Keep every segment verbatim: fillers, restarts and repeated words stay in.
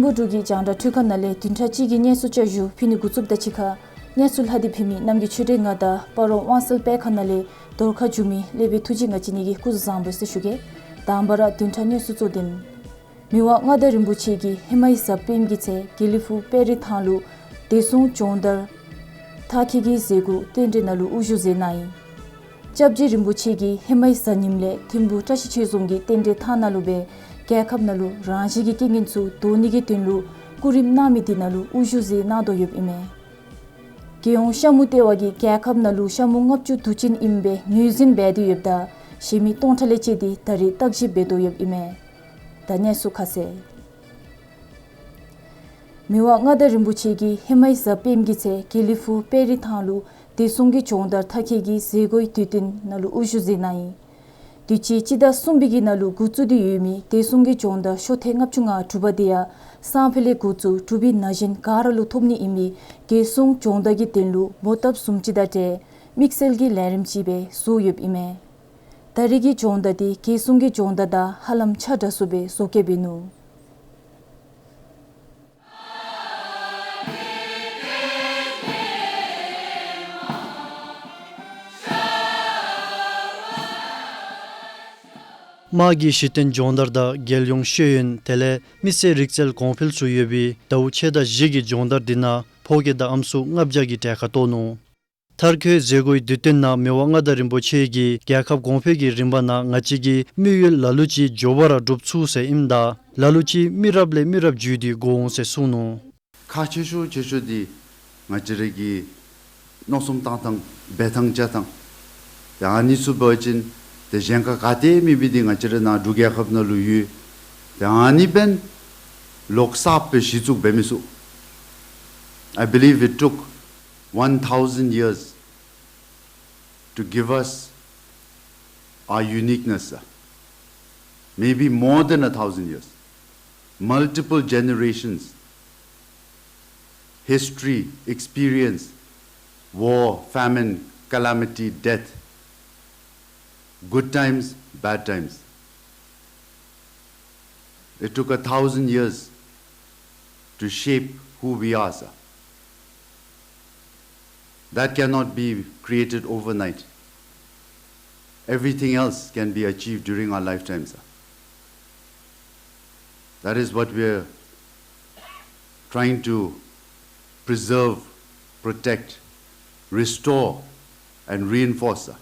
ཕོ་འབྲུག་གི་རྒྱང་བསྒྲགས་འཕྲུལ་ཁང་ནང་ལས་བདུན་ཕྲག་གཅིག་གི་གནས་ཚུལ་བསྐྱར་ཞུ་ཕུལ་ནི་འགོ་བཙུགསཔ་ད་གཅིག་ཁར་གནས་ཚུལ་ལྷག་སྟེ་ཕུལ་མི་རྣམ་རྒྱལ་ཆོས་སྒྲོན་ང་དང་སྤ་རོ་དབང་གསལ་སྤེལ་ཁང་ནང་ལས་བརྡ་ཁ་ཞུ་མི་ལེགས་པའི་ཐུགས་རྗེ་ང་བཅས་གཉིས་ཀྱིས་སྐུ་གཟུགས་བཟང་པོ་ཟེར་ཞུ་གེ། དང་པ་ར་བདུན་ཕྲག་གནས་ཚུལ་གཙོ་དོན། མི་དབང་མངའ་བདག་རིན་པོ་ཆེ་གིས་ཧེ་མའི་གཟའ་སྤེནམ་གྱི་ཚེ་དགེ་ལེགས་ཕུག་དཔལ་རི་ཐང་ལུ་བདེ་སྲུང་སྦྱོང་བརྡར་མཐར་འཁྱོལ་གྱི་མཛད་སྒོ་རྟེན་འབྲེལ་ནང་ལུ་དབུ་བཞུགས་མཛད་གནང་ཡི། སྐྱབས་རྗེ་རིན་པོ་ཆེ་གིས་ཧེ་མའི་གཟའ་ཉིམ་ལས་ཐིམ་ཕུག་བཀྲ་ཤིས་ཆོས་རྫོང་གི་རྟེན་འབྲེལ་ཐང་ནང་ལུ་སྦེ་རྒྱལ་ཁབ་ནང་ལུ་རང་བཞིན་གྱི་རྐྱེན་ངན་ཚུ་བཟློག་ནི་གི་དོན་ལུ་སྐུ་རིམ་གནང་མི་འདི་ནང་ལུ་དབུ་བཞུགས་མཛད་གནང་དོ་ཡོདཔ་ཨིན་མས། རྒྱལ་ཡོངས་ཤ་མུ་ལྟེ་བ་གིས་རྒྱལ་ཁབ་ནང་ལུ་ཤ་མུ་ལྔ་བཅུ་དུས་ཅན་ཨིནམ་སྦེ་ངོས་འཛིན་འབད་དེ་ཡོདཔ་ད་གཞན་མི་སྟོང་ཕྲག་ལས་བཅད་དེ་ད་རེས་བརྟག་ཞིབ་འབད་དོ་ཡོདཔ་ཨིན་མས། ད་གནས་ཚུལ་ཁ་གསལ། མི་དབང་མངའ་བདག་རིན་པོ་ཆེ་གིས་ཧེ་མའི་གཟའ་སྤེནམ་གྱི་ཚེ་དགེ་ལེགས་ཕུག་དཔལ་རི་ཐང་ལུ་བདེ་སྲུང་གི་སྦྱོང་བརྡར་མཐར་འཁྱོལ་གྱི་མཛད་སྒོའི་དུས་སྟོན་ནང་ལུ་དབུ་བཞུགས་མཛད་གནང་ཡི། དུས་ཅི་སྤྱི་ཟླ་གསུམ་པའི་གི་ནང་ལུ་འགོ་བཙུགས་ཏེ་ཡོད་མི་བདེ་སྲུང་གི་སྦྱོང་བརྡར་ཤོག་ཐེངས་ལྔ་བཅུ་ང་དྲུག་པ་དེ་ཡང་སང་ཕོད་ལས་འགོ་བཙུགས་འབྲུག་པའི་ན་གཞོན་ག་ར་ལུ་ཐོབ་ནི་ཨིན་མི་རྒྱལ་སྲུང་སྦྱོང་བརྡར་གྱི་དོན་ལུ་མོ་བཏབ་བཟུམ་ཅིག་དང་འབྲེལ་དམིགས་བསལ་གྱི་ལས་རིམ་ཅིག་སྦེ་བཟོ་ཡོདཔ་ཨིན་མས། ད་རེས་ཀྱི་སྦྱོང་བརྡར་དེ་རྒྱལ་སྲུང་གི་སྦྱོང་བརྡར་དང་ཧ་ལམ་ཆ་འདྲ་སུ་སྦེ་བཟོ་བཀོད་འབད་ནུག། དམག་གི་གཞི་རྟེན་སྦྱོང་བརྡར་དང་རྒྱལ་ཡོངས་ཤེས་ཡོན་དེ་ལས་མི་སེར་རིག་རྩལ་གོང་འཕེལ་ཚུ་ཡོད་པའི་ཟླཝ་ཕྱེད་དང་བཞི་གི་སྦྱོང་བརྡར་འདི་ནང་ཕོ་སྐྱེས་དང་ཨམ་སྲུ་ལྔ་བརྒྱ་གིས་གྲལ་ཁར་གཏོགས་ནུག། མཐར་འཁྱོལ་མཛད་སྒོའི་དུས་སྟོན་ནང་མི་དབང་མངའ་བདག་རིན་པོ་ཆེ་གིས་རྒྱལ་ཁབ་གོང་འཕེལ་གྱི་རིམ་པ་ནང་ང་བཅས་ཀྱི་དམིགས་ཡུལ་ལ་ལུ་ཅིག་མགྱོགས་པ་ར་འགྲུབ་ཚུགས་ཟེར་ཨིནམ་ད་ལ་ལུ་ཅིག་མི་རབས་ལས་མི་རབས་བརྒྱུད་དེ་འགོར་འོང་ཟེར་གསུངས་ནུག། ཁག་ཆེ་ཤོས་ཆེ་ཤོས་འདི་ང་བཅས་ར་གི་མནོ་བསམ་བཏང་ཐངས་འབད་ཐངས་བྱ་ཐངས་ཏེ་ཨ་ནི་ཚུ་འབད་བ་ཅིན་ཏེ་གཞན་ཁར་ག་ཏེ་མེད་པའི་འདི་ང་བཅས་ར་ནཱ་འབྲུག་རྒྱལ་ཁབ་ནང་ལུ་ཡོད། ཏེ་ཨ་ནི་འབདན་ལོག་གསརཔ་སྦེ་གཞི་བཙུགས་འབད་མི་ཚུགས། I believe it took one thousand years to give us our uniqueness, sir. Maybe more than a thousand years. Multiple generations, history, experience, war, famine, calamity, death, good times, bad times. It took a thousand years to shape who we are, sir. That cannot be created overnight. Everything else can be achieved during our lifetime, sir. That is what we are trying to preserve, protect, restore, and reinforce, sir.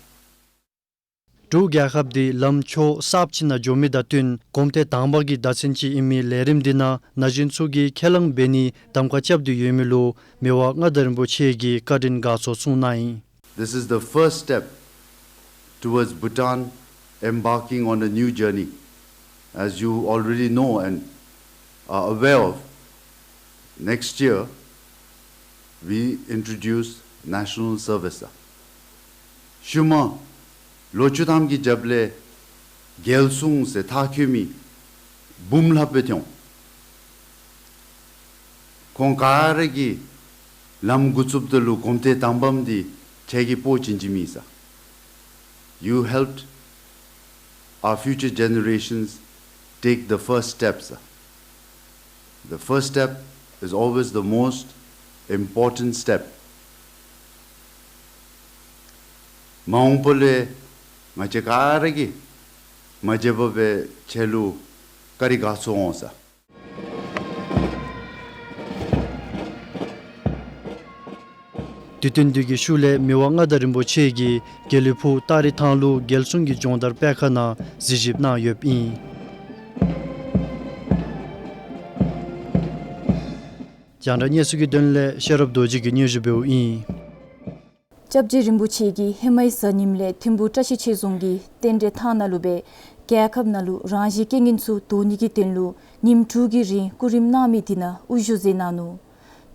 འབྲུག་རྒྱལ་ཁབ་འདི་ལམ་ཕྱོགས་གསརཔ་ཅིག་ནང་འགྱོ་མི་དང་བསྟུན་གོམ་ཏེ་དང་པ་གི་ཟླ་མཚན་ཅིག་ཨིན་མི་ལས་རིམ་འདི་ནང་ན་གཞོན་ཚུ་གིས་ཁས་བླངས་འབད་ནིའི་གདམ་ཁ་རྐྱབ་སྟེ་ཡོད་མི་ལུ་མི་དབང་མངའ་བདག་རིན་པོ་ཆེ་གིས་བཀའ་དྲིན་དགའ་ཚོར་གསུངས་གནང་ཡི། This is the first step towards Bhutan embarking on a new journey. As you already know and are aware of, next year we introduce national service. ཤུལ་མ་ལོ་བཅུ་ཐམ་གྱི་རྒྱབ་ལས་རྒྱལ་སྲུང་ཟེར་མཐར་འཁྱོལ་མི་འབུམ་ལྷགཔ་སྦེ་ཐོན་འོང་། ཁོང་ག་ར་གིས་ལམ་འགོ་བཙུགསཔ་ད་ལུ་གོམ་ཏེ་དང་པམ་འདི་ཁྱེད་ཀྱིས་སྤོ་བྱིན་ཅི་མེད་ས། You helped our future generations take the first steps. The first step is always the most important step. མ་འོངས་པ་ལུ་ང་བཅས་ག་ར་གིས་མ་བརྗེད་པར་སྦེ་ཁྱེད་ལུ་བཀའ་དྲིན་དགའ་ཚོར་འོང་ས། དུས་སྟོན་འདི་གི་ཤུལ་ལས་མི་དབང་མངའ་བདག་རིན་པོ་ཆེ་གིས་དགེ་ལེགས་ཕུག་སྟག་རི་ཐང་ལུ་རྒྱལ་སྲུང་གི་སྦྱོང་བརྡར་སྤེལ་ཁང་ནང་གཟིགས་ཞིབ་གནང་ཡོདཔ་ཨིན། རྒྱང་བསྒྲགས་གནས་ཚུལ་གྱི་དོན་ལས་ཤེས་རབ་རྡོ་རྗེ་གིས་སྙན་ཞུ་འབདཝ་ཨིན། སྐྱབས་རྗེ་རིན་པོ་ཆེ་གིས་ཧེ་མའི་གཟའ་ཉིམ་ལས་ཐིམ་ཕུག་བཀྲ་ཤིས་ཆོས་རྫོང་གི་རྟེན་འབྲེལ་ཐང་ནང་ལུ་སྦེ་རྒྱལ་ཁབ་ནང་ལུ་རང་བཞིན་རྐྱེན་ངན་ཚུ་བཟློག་ནི་གི་དོན་ལུ་ཉིནམ་དྲུག་གི་རིང་སྐུ་རིམ་གནང་མི་འདི་ནང་དབུ་བཞུགས་མཛད་གནང་ནུག།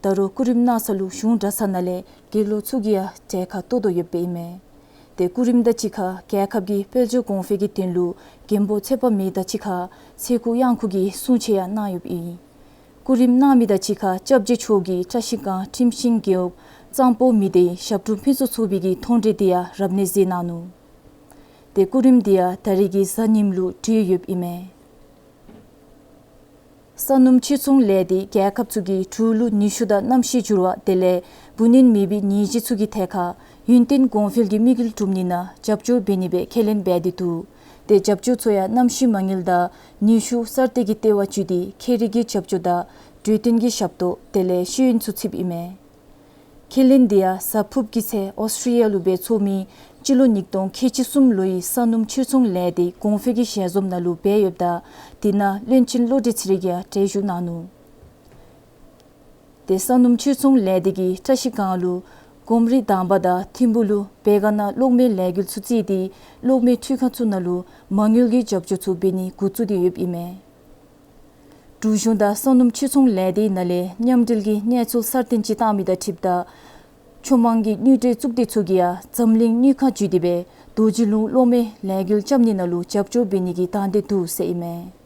ད་རུང་སྐུ་རིམ་གནང་ས་ལུ་གཞུང་གྲྭ་ཚང་ནང་ལས་དགེ་སློང་ཚུ་གིས་ཡང་གྲལ་ཁར་གཏོགས་དོ་ཡོདཔ་ཨིན་མས། ཏེ་སྐུ་རིམ་དང་གཅིག་ཁར་རྒྱལ་ཁབ་ཀྱི་དཔལ་འབྱོར་གོང་འཕེལ་གྱི་དོན་ལུ་མགོན་པོ་ཚེ་དཔག་མེད་དང་གཅིག་ཁར་ཚེ་འགུགས་གཡང་འགུགས་ཀྱི་གསུང་ཆོག་ཡང་གནང་ཡོདཔ་ཨིན། སྐུ་རིམ་གནང་མི་དང་གཅིག་ཁར་སྐྱབས་རྗེ་མཆོག་གིས་བཀྲ་ཤིས་སྒང་ཁྲིམས་ཤིང་རྒེད་འོག་གཙང་པོ་མི་སྡེའི་ཞབས་དྲུང་ཕུན་ཚོགས་ཚོགས་པའི་གི་མཐོང་གྲོལ་འདི་ཡང་རབ་གནས་མཛད་གནང་ནུག། ཏེ་སྐུ་རིམ་འདི་ཡང་ད་རེས་ཀྱི་གཟའ་ཉིམ་ལུ་གྲོལ་ཡོདཔ་ཨིན་མས། ས་སྣུམ་ཕྱིར་ཚོང་ལས་སྡེ་རྒྱལ་ཁབ་ཚུ་གིས་འབྲུག་ལུ་ནུས་ཤུགས་དང་གནམ་གཤིས་འགྱུར་བ་དེ་ལས་འབུ་སྣུན་མེད་པའི་ནད་གཞི་ཚུ་གི་ཐད་ཁར་ཡུན་བརྟན་གོང་འཕེལ་གྱི་དམིགས་ཡུལ་གྲུབ་ནི་ནང་རྒྱབ་སྐྱོར་འབད་ནི་སྦེ་ཁས་ལེན་འབད་དེ་འདུག། དེ་རྒྱབ་སྐྱོར་ཚུ་ཡང་གནམ་གཤིས་མ་དངུལ་དང་ནུས་ཤུགས་གསར་གཏོད་ཀྱི་ལྟེ་བ་བརྒྱུད་དེ་ཁྱད་རིག་གི་རྒྱབ་སྐྱོར་དང་གྲོས་བསྟུན་གྱི་ཞབས་ཏོག་དེ་ལས་ཤེས་ཡོན་ཚུ་ཚུདཔ་ཨིན་མས། ཁས་ལེན་དེ་ཡང་གཟའ་ཕུརཔ་གི་ཚེ་ཨོསི་ཊྲེ་ལི་ཡ་ལུ་འབད་ཚུགས་མི་སྤྱི་ལོ་ཉིས་སྟོང་ཁལ་གཅིག་གསུམ་ལོའི་ས་སྣུམ་ཕྱིར་ཚོང་ལས་སྡེ་གོང་འཕེལ་གྱི་ཞལ་འཛོམས་ནང་ལུ་འབད་ཡོདཔ་ད་དེ་ནང་བློན་ཆེན་བློ་གྲོས་ཚེ་རིང་གིས་ཡང་གྲལ་བཞུགས་གནང་ནུག། དེ་ས་སྣུམ་ཕྱིར་ཚོང་ལས་སྡེ་གིས་བཀྲ་ཤིས་སྒང་ལུ་གོམ་རི་དང་པ་དང་ཐིམ་ཕུ་ལུ་བེ་ག་ན་གློག་མེ་ལས་འགུལ་ཚུ་རྩིས་ཏེ་གློག་མེ་འཕྲུལ་ཁང་ཚུ་ནང་ལུ་མ་དངུལ་གྱི་རྒྱབ་སྐྱོར་ཚུ་འབད་ནི་འགོ་བཙུགས་ཏེ་ཡོདཔ་ཨིན་མས། འབྲུག་གཞུང་དང་ས་སྣུམ་ཕྱིར་ཚོང་ལས་སྡེ་ནང་ལས་མཉམ་འབྲེལ་གྱི་གནས་ཚུལ་གསར་བཏོན་ཅིག་བཏང་མི་དང་འཁྲིལཝ་ད་ཕྱོགས་མང་གི་དངུལ་འབྲེལ་གཙུག་སྡེ་ཚུ་གིས་ཡང་འཛམ་གླིང་དངུལ་ཁང་བརྒྱུད་དེ་སྦེ་རྡོ་རྗེ་ལུང་གློག་མེ་ལས་འགུལ་རྐྱབ་ནི་ནང་ལུ་རྒྱབ་སྐྱོར་འབད་ནི་གི་དང་འདོད་འདུག་ཟེར་ཨིན་མས།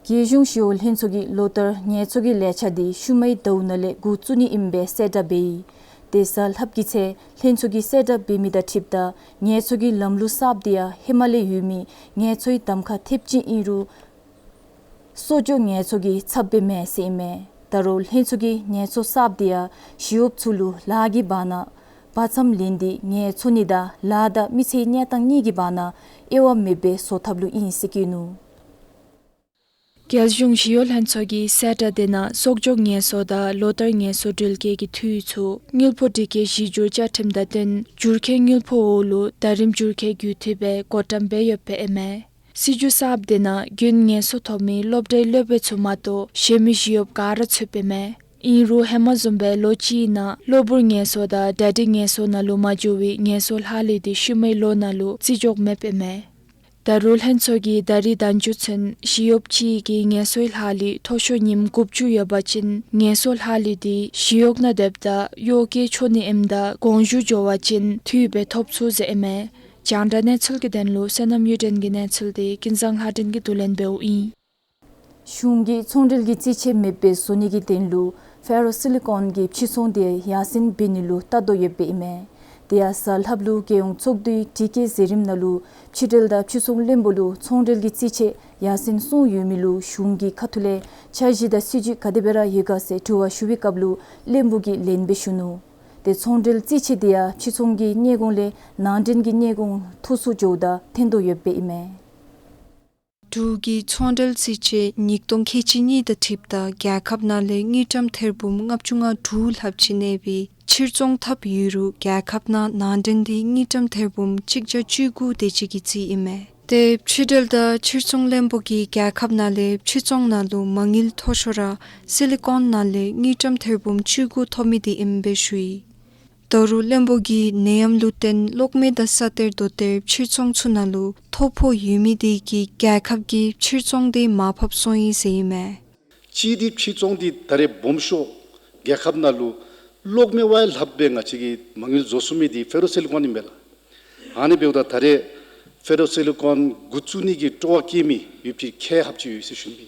རྒྱལ་གཞུང་ཞི་གཡོག་ལྷན་ཚོགས་ཀྱི་ལོ་ལྟར་ངལ་རྩོལ་གྱི་ལས་འཆར་དེ་ཤུལ་མའི་ཟླཝ་ནང་ལས་འགོ་བཙུགས་ནི་ཨིནམ་སྦེ་གསལ་བསྒྲགས་འབད་ཡི། དེ་གཟའ་ལྷགཔ་གི་ཚེ་ལྷན་ཚོགས་ཀྱིས་གསལ་བསྒྲགས་འབད་མི་དང་འཁྲིལཝ་ད་ངལ་རྩོལ་གྱི་ལམ་ལུགས་གསརཔ་དེ་ཡང་ཧེ་མ་ལས་ཡོད་མི་ངལ་རྩོལ་གྱི་གདམ་ཁ་ཐེབས་ཅིག་ཨིན་རུང་གསོག་འཇོག་ངལ་རྩོལ་གྱི་ཚབ་སྦེ་མེན་ཟེར་ཨིན་མས། ད་རུང་ལྷན་ཚོགས་ཀྱིས་ངལ་རྩོལ་གསརཔ་དེ་ཡང་ཞི་གཡོགཔ་ཚུ་ལུ་ལཱ་གི་བར་ན་བར་མཚམས་ལེན་ཏེ་ངལ་རྩོལ་ནི་དང་ལཱ་དང་མི་ཚེའི་གནས་སྟངས་གཉིས་ཀྱི་བར་ན་དབྱེ་བ་མེདཔ་སྦེ་བཟོ་ཐབས་ལུ་ཨིན་ཟེར་བཀོད་ནུག། རྒྱལ་གཞུང་ཞི་གཡོག་ལྷན་ཚོགས་ཀྱི་གསལ་བསྒྲགས་དེ་ནང་གསོག་འཇོག་ངལ་རྩོལ་དང་ལོ་ལྟར་ངལ་རྩོལ་འགྲུལ་སྐྱེལ་གྱི་འཐུས་ཚུ་དངུལ་ཕོགས་སྒྲིག་བཀོད་གཞི་འགྱུར་བཅའ་ཁྲིམས་དང་བསྟུན་འགྱུར་ཁྱོན་དངུལ་ཕོགས་འོག་ལུ་ཟླ་རིམ་འགྱུར་ཁྱོན་བརྒྱུད་འཐུས་སྦེ་བགོ་བཀྲམ་འབད་ཡོདཔ་ཨིན་མས། སྲིད་བྱུས་གསརཔ་དེ་ནང་རྒྱུན་ངལ་རྩོལ་ཐོབ་མི་སློབ་གྲྭའི་སློབ་དཔོན་ཚུ་མ་གཏོགས་གཞན་མི་ཞི་གཡོགཔ་ག་ར་ཚུདཔ་ཨིན་མས། ཨིན་རུང་ཧེ་མ་བཟུམ་སྦེ་ལོ་གཅིག་ནང་གློ་བུར་ངལ་རྩོལ་དང་གྲ་སྒྲིག་ངལ་རྩོལ་ནང་ལུ་མ་འགྱོ་བའི་ངལ་རྩོལ་ལྷག་ལུས་དེ་ཤུལ་མའི་ལོ་ནང་ལུ་བརྩི་འཇོག་མེདཔ་ཨིན་མས། ད་རུང་ལྷན་ཚོགས་ཀྱིས་ད་རིས་ཟླ་མཇུག་ཚུན་ཞི་གཡོགཔ་གཅིག་གི་ངལ་རྩོལ་ལྷག་ལུས་མཐོ་ཤོས་ཉིནམ་དགུ་བཅུ་ཡོད་པ་ཅིན་ངལ་རྩོལ་ལྷག་ལུས་དེ་ཞི་གཡོག་ནང་སྡོདཔ་ད་གཡོག་བཀོལ་ཆོག་ནི་ཨིནམ་ད་དགོངས་ཞུ་འབྱོར་བ་ཅིན་འཐུས་སྦེ་ཐོབ་ཚུགས་ཟེར་ཨིན་མས། རྒྱང་བསྒྲགས་གནས་ཚུལ་གྱི་དོན་ལུ་བསོད་ནམས་གཡུ་སྒྲོན་གྱི་གནས་ཚུལ་དེ་ཀུན་བཟང་ལྷ་སྒྲོན་གྱིས་བསྡུ་ལེན་འབདཝ་ཨིན། གཞུང་གིས་ཚོང་འབྲེལ་གྱི་རྩིས་ཆད་མེདཔ་སྦེ་བཟོ་ནི་གི་དོན་ལུ་ཕེ་རོ་སི་ལི་ཀོན་གྱི་ཕྱིར་ཚོང་དེ་ཡར་སེང་འབད་ནི་ལུ་ལྟ་དོ་ཡོདཔ་ཨིན་མས། དེ་ཡང་གཟའ་ལྷགཔ་ལུ་རྒྱལ་ཡོངས་ཚོགས་འདུའི་དྲི་བཀོད་མཛད་རིམ་ནང་ལུ་ཕྱི་འབྲེལ་དང་ཕྱིར་ཚོང་བློན་པོ་ལུ་ཚོང་འབྲེལ་གྱི་རྩིས་ཆད་ཡར་སེང་སོང་ཡོད་མི་ལུ་གཞུང་གི་ཁ་ཐུག་ལས་འཆར་གཞི་དང་སྲིད་བྱུས་ག་དེ་སྦེ་ར་ཡོད་ག་ཟེར་དྲི་བ་ཞུ་བའི་སྐབས་ལུ་བློན་པོ་གིས་ལན་སྦེ་ཞུ་ནུག། དེ་ཚོང་འབྲེལ་རྩིས་ཆད་དེ་ཡང་ཕྱིར་ཚོང་གི་གནས་གོང་ལས་ནང་འདྲེན་གྱི་གནས་གོང་མཐོ་སུ་འགྱོཝ་ད་ཐོན་དོ་ཡོདཔ་ཨིན་མས། འབྲུག་གི་ཚོང་འབྲེལ་རྩིས་ཆད་ཉིས་སྟོང་ཁལ་གཅིག་གཉིས་དང་འཁྲིལཝ་ད་རྒྱལ་ཁབ་ནང་ལས་དངུལ་ཀྲམ་ཐེར་འབུམ་ལྔ་བཅུ་ང་དྲུག་ལྷགཔ་ཅིག་གནས་པའི་ཕྱིར་ཚོང་འཐབ་ཡོད་རུང་རྒྱལ་ཁབ་ནང་ནང་འདྲེན་དེ་དངུལ་ཀྲམ་ཐེར་འབུམ་གཅིག་བརྒྱ་བཅུ་དགུ་དེ་ཅིག་གི་རྩིས་ཨིན་མས། དེ་ཕྱི་འབྲེལ་དང་ཕྱིར་ཚོང་བློན་པོ་གིས་རྒྱལ་ཁབ་ནང་ལས་ཕྱིར་ཚོང་ནང་ལུ་མ་དངུལ་མཐོ་ཤོས་ར་སི་ལི་ཀོན་ནང་ལས་དངུལ་ཀྲམ་ཐེར་འབུམ་བཅུ་དགུ་ཐོབ་མི་དེ་ཨིནམ་སྦེ་ཞུ་ཡི། ད་རུང་བློན་པོ་གིས་ནད་ཡམས་ལུ་བརྟེན་གློག་མེ་དང་ས་གཏེར་རྡོ་གཏེར་ཕྱིར་ཚོང་ཚུ་ནང་ལུ་ཐོ་ཕོག་ཡོད་མི་དེ་གིས་རྒྱལ་ཁབ་ཀྱི་ཕྱིར་ཚོང་དེ་མར་ཕབ་སོང་ཡི་ཟེར་ཨིན་མས། གཅིག་འདི་ཕྱིར་ཚོང་འདི་ད་རེས་སྦོམ་ཤོས་རྒྱལ་ཁབ་ནང་ལུ་གློག་མེ་བ་ལྷགཔ་སྦེ་ང་བཅས་ཀྱིས་མ་དངུལ་བཟོ་ཚུགས་མི་འདི་ཕེ་རོ་སི་ལི་ཀོན་ཨིན་པས་ལགས། ཨ་ནི་འབདཝ་ད་ད་རེས་ཕེ་རོ་སི་ལི་ཀོན་འགོ་བཙུགས་ནི་གི་སྤྲོ་བ་བསྐྱེད་མི་ཡོད་པའི་ཁེ་ཧབ་ཅིག་ཡོད་ཟེར་ཞུ་ནི་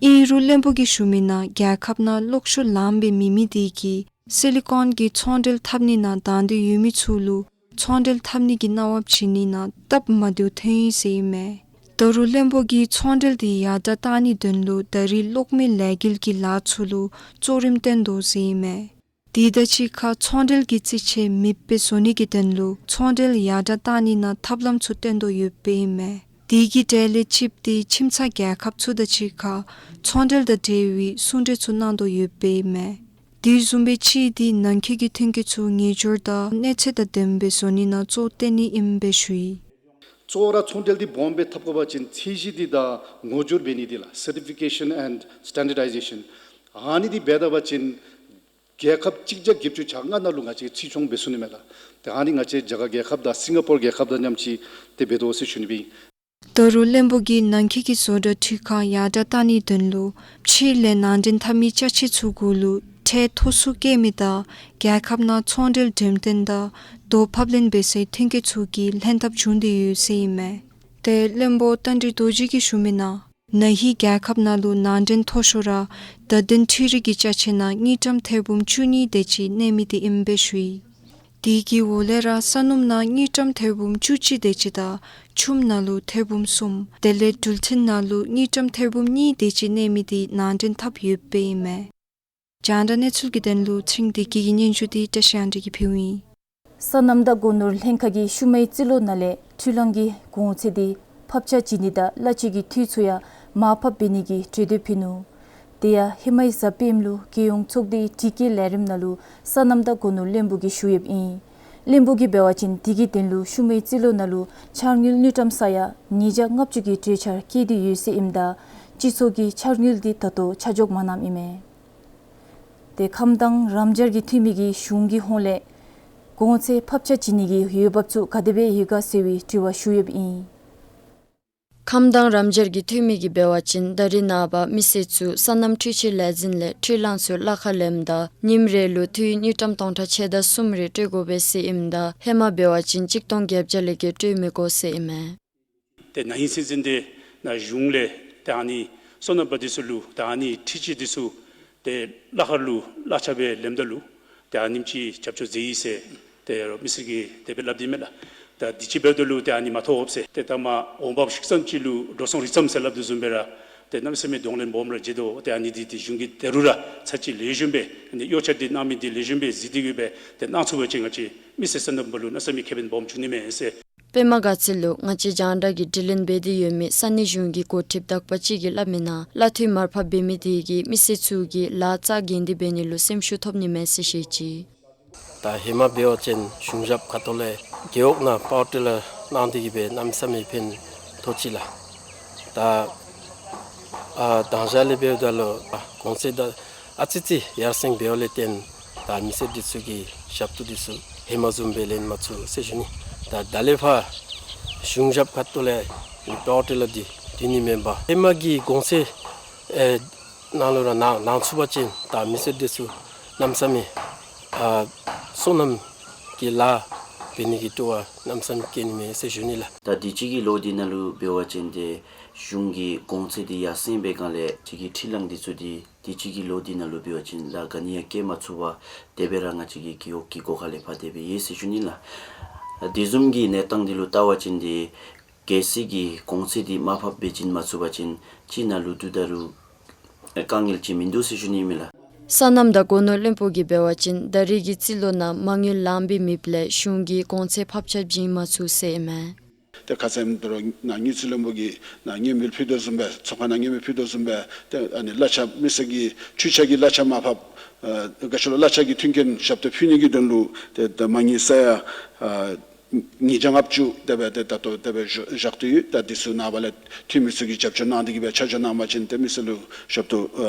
ཨིན། ཨིན་རུང་བློན་པོ་གིས་ཞུ་མི་ནང་རྒྱལ་ཁབ་ནང་གློག་ཤུགས་ལངམ་སྦེ་མེད་མི་དེ་གིས་སི་ལི་ཀོན་གྱི་ཚོང་འབྲེལ་འཐབ་ནི་ནང་དང་འདོད་ཡོད་མི་ཚུ་ལུ་ཚོང་འབྲེལ་འཐབ་ནི་གི་གནང་བ་བྱིན་ནི་ནང་སྟབས་མ་བདེཝ་ཐོན་ཡི་ཟེར་ཨིན་མས། ད་རུང་བློན་པོ་གིས་ཚོང་འབྲེལ་དེ་ཡར་དྲགས་གཏང་ནིའི་དོན་ལུ་ད་རིས་གློག་མེ་ལས་འགུལ་གྱི་ལཱ་ཚུ་ལུ་གཙོ་རིམ་བཏོན་དོ་ཟེར་ཨིན་མས། དེ་དང་གཅིག་ཁར་ཚོང་འབྲེལ་གྱི་རྩིས་ཆད་མེདཔ་སྦེ་བཟོ་ནི་གི་དོན་ལུ་ཚོང་འབྲེལ་ཡར་དྲགས་གཏང་ནི་ནང་ཐབས་ལམ་ཚུ་བཏོན་དོ་ཡོདཔ་ཨིན་མས། དེ་གི་གྲལ་ལས་གཅིགཔ་དེ་ཁྱིམ་ཚང་རྒྱལ་ཁབ་ཚུ་དང་གཅིག་ཁར་ཚོང་འབྲེལ་དང་འབྲེལ་བའི་གསུང་གྲོས་ཚུ་གནང་དོ་ཡོདཔ་ཨིན་མས། དེ་བཟུམ་སྦེ་གཅིག་དེ་ནང་འཁོད་ཀྱི་ཐོན་སྐྱེད་ཚུ་ངེས་སྦྱོར་དང་གནས་ཚད་དང་ལྡནམ་སྦེ་བཟོ་ནི་ནང་གཙོ་བོ་བཏོན་ནི་ཨིནམ་སྦེ་ཞུ་ཡི། གཙོ་བོ་ར་ཚོང་འབྲེལ་འདི་སྦོམ་སྦེ་འཐབ་དགོ་པ་ཅིན་ཚད་གཞི་འདི་དང་ངོ་སྦྱོར་འབད་ནི་འདི་ལགས། Certification and Standardization། ཨ་ནི་འདི་འབད་ད་པ་ཅིན་རྒྱལ་ཁབ་གཅིག་བརྒྱ་བརྒྱད་ཅུ་གྱ་ལྔ་ནང་ལུ་ང་བཅས་ཚེགས་ཆུང་འབད་ཚུགས་ནི་མས་ལགས། ཏེ་ཨ་ནི་ང་བཅས་རྒྱ་གར་རྒྱལ་ཁབ་དང་སིང་ག་པོར་རྒྱལ་ཁབ་དང་མཉམ་ཅིག་ཏེ་འབད་དོ་ཟེར་ཞུ་ནི་སྦེ་ཨིན། ད་རུང་བློན་པོ་གིས་ནང་འཁོད་ཀྱི་བཟོ་གྲྭ་འཕྲུལ་ཁང་ཡར་དྲགས་གཏང་ནིའི་དོན་ལུ་ཕྱི་ལས་ནང་འདྲེན་འཐབ་མི་ཅ་ཆས་ཚུ་གུ་ལུ་ཁྲལ་མཐོ་སུ་བཀལ་མི་དང་རྒྱལ་ཁབ་ནང་ཚོང་འབྲེལ་འགྲེམས་སྟོན་དང་རྡོ་ཕབ་ལེན་འབད་སའི་ཐོན་སྐྱེད་ཚུ་གི་ལྷན་ཐབས་བྱུང་སྟེ་ཡོད་ཟེར་ཨིན་མས། ཏེ་བློན་པོ་རྟ་མགྲིན་རྡོ་རྗེ་གིས་ཞུ་མི་ནང་ན་ཧིང་རྒྱལ་ཁབ་ནང་ལུ་ནང་འདྲེན་མཐོ་ཤོས་ར་བརྡ་དོན་འཕྲུལ་རིག་གི་ཅ་ཆས་ནང་དངུལ་ཀྲམ་ཐེར་འབུམ་བཅུ་གཉིས་དེ་ཅིག་གནས་མི་དེ་ཨིནམ་སྦེ་ཞུ་ཡི། དེ་གི་འོག་ལས་ར་ས་སྣུམ་ནང་དངུལ་ཀྲམ་ཐེར་འབུམ་བཅུ་གཅིག་དེ་ཅིག་དང་ཆུམ་ནང་ལུ་ཐེར་འབུམ་གསུམ་དེ་ལས་འགྲུལ་འཕྲིན་ནང་ལུ་དངུལ་ཀྲམ་ཐེར་འབུམ་གཉིས་དེ་ཅིག་གནས་མི་དེ་ནང་འདྲེན་འཐབ་ཡོདཔ་ཨིན་མས། རྒྱང་བསྒྲགས་གནས་ཚུལ་གྱི་དོན་ལུ་ཚེ་རིང་བདེ་སྐྱིད་ཀྱི་སྙན་ཞུ་དེ་བཀྲ་ཤིས་དབང་འདུས་ཀྱིས་ཕུལཝ་ཨིན། སོ་ནམ་དང་སྒོ་ནོར་ལྷན་ཁག་གིས་ཤུལ་མའི་རྩིས་ལོ་ནང་ལས་འཕྲུལ་གླང་གི་གོང་ཚད་དེ་ཕབ་ཆ་བྱིན་ནི་དང་གླ་ཆ་གི་འཐུས་ཚུ་ཡང་མར་ཕབ་འབད་ནི་གི་གྲོས་འདེབས་ཕུལ་ནུག། དེ་ཡང་ཧེ་མའི་གཟའ་སྤེནམ་ལུ་རྒྱལ་ཡོངས་ཚོགས་སྡེའི་དྲི་བཀོད་ལས་རིམ་ནང་ལུ་སོ་ནམ་དང་སྒོ་ནོར་བློན་པོ་གིས་ཞུ་ཡོདཔ་ཨིན། བློན་པོ་གིས་འབད་བ་ཅིན་དེ་གི་དོན་ལུ་ཤུལ་མའི་རྩིས་ལོ་ནང་ལུ་འཆར་དངུལ་དངུལ་ཀྲམ་ས་ཡ་ཉིས་བརྒྱ་ལྔ་བཅུ་གི་གྲོས་འཆར་བཀོད་དེ་ཡོད་ཟེར་ཨིནམ་ད་སྤྱི་ཚོགས་ཀྱིས་འཆར་དངུལ་དེ་ད་ལྟོ་ཆ་འཇོག་མ་གནངམ་ཨིན་མས། དེ་ཁམས་དྭངས་རམ་སྦྱར་གྱི་འཐུས་མི་གིས་གཞུང་གི་ཧོངས་ལས་གོང་ཚད་ཕབ་ཆ་བྱིན་ནི་གི་འོས་འབབ་ཚུ་ག་དེ་སྦེ་ཡོད་ག་ཟེར་བའི་དྲི་བ་ཞུ་ཡོདཔ་ཨིན། ཁམས་དྭངས་རམ་སྦྱར་གྱི་འཐུས་མི་གིས་འབད་བ་ཅིན་ད་རེས་ནངས་པ་མི་སེར་ཚུ་སོ་ནམ་འཕྲུལ་ཆས་ལས་འཛིན་ལས་འཕྲུལ་གླང་ཚུ་གླ་ཁར་ལེནམ་ད་ཉིནམ་རེ་ལུ་འཐུས་དངུལ་ཀྲམ་སྟོང་ཕྲག་ཕྱེད་དང་གསུམ་རེ་སྤྲོད་དགོ་པས་ཟེར་ཨིནམ་ད་ཧེ་མ་འབད་བ་ཅིན་གཅིག་སྟོང་བརྒྱད་བརྒྱ་ལས་བརྒལ་སྤྲོད་མི་དགོ་ཟེར་ཨིན་མས། ཏེ་ན་ཧིང་ཚུན་ཚོད་འདི་ནང་གཞུང་ལས་ཏེ་ཨ་ནི་སོ་ནམ་པ་འདི་ཚུ་ལུ་ཏེ་ཨ་ནི་འཕྲུལ་ཆས་འདི་ཚུ་ཏེ་གླ་ཁར་ལུ་གླ་ཆ་སྦེ་ལེནམ་ད་ལུ་ཏེ་ཨ་ནེམ་ཅིག་རྒྱབ་སྐྱོར་མཛད་ཡི་ཟེར་ཏེ་རོགས་མི་སེར་གྱིས་དེ་སྦེ་སླབ་དེ་མས་ལགས། ད་དུས་ཅི་འབདཝ་ད་ལུ་ཏེ་ཨ་ནི་མ་ཐོབ་ཟེར་ཏེ་ད་མ་འོང་འབབ་ཤུགས་ཙམ་ཅིག་ལུ་འགྲོ་སོང་རི་ཙམ་ཟེར་སླབ་དོ་བཟུམ་སྦེ་ར་ཏེ་གནམ་མེད་ས་མེད་གདོང་ལེན་སྦོམ་ར་མཛད་དོ། ཏེ་ཨ་ནི་འདི་ཏེ་གཞུང་གིས་ད་རུང་ར་ཚར་གཅིག་ལེགས་ཤོམ་སྦེ་ཨ་ནི་གཡོག་ཆ་འདི་གནང་མི་འདི་ལེགས་ཤོམ་སྦེ་གཟིགས་ཏེ་གི་སྦེ་ཏེ་གནང་ཚུགས་པ་ཅིན་ང་བཅས་མི་སེར་སོ་ནམ་པ་ལུ་གནམ་མེད་ས་མེད་ཁེ་ཕན་སྦོམ་འབྱུང་ནི་མས་ཟེར། པདྨ་དགའ་ཚལ་ལུ་ང་བཅས་རྒྱང་བསྒྲགས་ཀྱིས་དྲི་ལན་འབད་དེ་ཡོད་མི་ས་གནས་གཞུང་གི་འགོ་ཁྲིདཔ་དག་པ་ཅིག་གིས་སླབ་མིའི་ནང་གླ་འཐུས་མར་ཕབ་འབད་མི་དེ་གིས་མི་སེར་ཚུ་གི་ལཱ་རྩ་འགེངས་ཏེ་འབད་ནི་ལུ་སེམས་ཤུགས་ཐོབ་ནི་མས་ཟེར་བཤད་ཅི། ད་ཧེ་མ་འབད་བ་ཅིན་གཞུང་ཞབས་ཁ་ཐུག་ལས་རྒེད་འོག་ནང་པ་ཝར་ཊི་ལར་གནང་སྟེ་གི་སྦེ་གནམ་མེད་ས་མེད་ཕན་ཐོགས་ཅི་ལགས། ད་ཨ་དང་ཞག་ལས་འབདཝ་ད་ལུ་ཨ་གོང་ཚད་ད་ཨ་ཙི་ཙི་ཡར་སེང་འབདཝ་ལས་བརྟེན་ད་མི་སེར་འདི་ཚུ་གི་ཞབས་ཏོག་འདི་ཚུ་ཧེ་མ་བཟུམ་སྦེ་ལེན་མ་ཚུགས་ཟེར་ཞུ་ནི། ད་ད་ལས་ཕར་གཞུང་ཞབས་ཁ་ཐུག་ལས་པ་ཝར་ཊི་ལར་འདི་འདི་ནི་མེན་པར་ཧེ་མ་གི་གོང་ཚད་ཨེ་ནང་ལུ་ར་གནང་གནང་ཚུགས་པ་ཅིན་ད་མི་སེར་འདི་ཚུ་གནམ་མེད་ས་མེད་ཨ་སོ་ནམ་གྱི་ལཱ་འབད་ནི་གི་སྤྲོ་བ་གནམ་མེད་ས་མེད་སྐྱེ་ནི་མས་ཟེར་ཞུ་ནི་ལགས། ད་དུས་ཅི་གི་ལོ་འདི་ནང་ལུ་འབད་བ་ཅིན་ཏེ་གཞུང་གི་གོང་ཚད་འདི་ཡར་སེང་འབད་སྒང་ལས་ཅིག་གི་འཕྲུལ་གླང་འདི་ཚུ་འདི་དུས་ཅི་གི་ལོ་འདི་ནང་ལུ་འབད་བ་ཅིན་ལཱ་ག་ནི་ཡང་བཀལ་མ་ཚུགས་པར་དེ་སྦེ་ར་ང་བཅས་ཀྱི་རྒེད་འོག་གི་སྒོ་ཁ་ལས་ཕར་དེ་སྦེ་ཡོད་ཟེར་ཞུ་ནི་ལགས། དེ་བཟུམ་གྱི་གནས་སྟངས་འདི་ལུ་བལྟ་བ་ཅིན་ཏེ་གལ་སྲིད་ཀྱི་གོང་ཚད་འདི་མར་ཕབ་འབད་བྱིན་མ་ཚུགས་པ་ཅིན་སྤྱིར་ནང་ལུ་དུས་ད་རུང་དཀའ་ངལ་ཅིག་མིན་འདུག་ཟེར་ཞུ་ནི་མས་ལགས། སོ་ནམ་དང་སྒོ་ནོར་བློན་པོ་གིས་འབད་བ་ཅིན་ད་རེས་ཀྱི་རྩིས་ལོ་ནང་མ་དངུལ་ལངམ་སྦེ་མེདཔ་ལས་གཞུང་གིས་གོང་ཚད་ཕབ་ཆ་བྱིན་མ་ཚུགས་ཟེར་ཨིན་མས། ཏེ་ཁ་ཙ་ད་རུང་ནཱ་དངུལ་རྩིས་བློན་པོ་གིས་ནཱ་མངོན་མེད་ཕུལ་དོ་བཟུམ་སྦེ་ཚོགས་ཁང་ནང་མངོན་མེད་ཕུལ་དོ་བཟུམ་སྦེ་ཏེ་ཨ་ནི་གླ་ཆ་མི་སེར་གྱི་འཕྲུལ་ཆས་ཀྱི་གླ་ཆ་མར་ཕབ་ཨ་ག་ཅི་ལོ་གླ་ཆ་གི་མཐུན་རྐྱེན་ཞབས་ཏོག་ཕུལ་ནི་གི་དོན་ལུ་ཏེ་ད་མ་དངུལ་ས་ཡ་ཨ་ཉིས་བརྒྱ་ལྔ་བཅུ་དེ་སྦེ་ཏེ་ད་ལྟོ་དེ་སྦེ་བཞག་བཞག་སྟེ་ཡོད། ད་འདི་ཚུ་ནངས་པ་ལས་འཐུས་མི་ཚུ་གིས་རྒྱབ་སྐྱོར་གནང་སྟེ་གི་སྦེ་ཆ་འཇོག་གནང་པ་ཅིན་ཏེ་མི་སེར་ལུ་ཞབས་ཏོག་ཨ་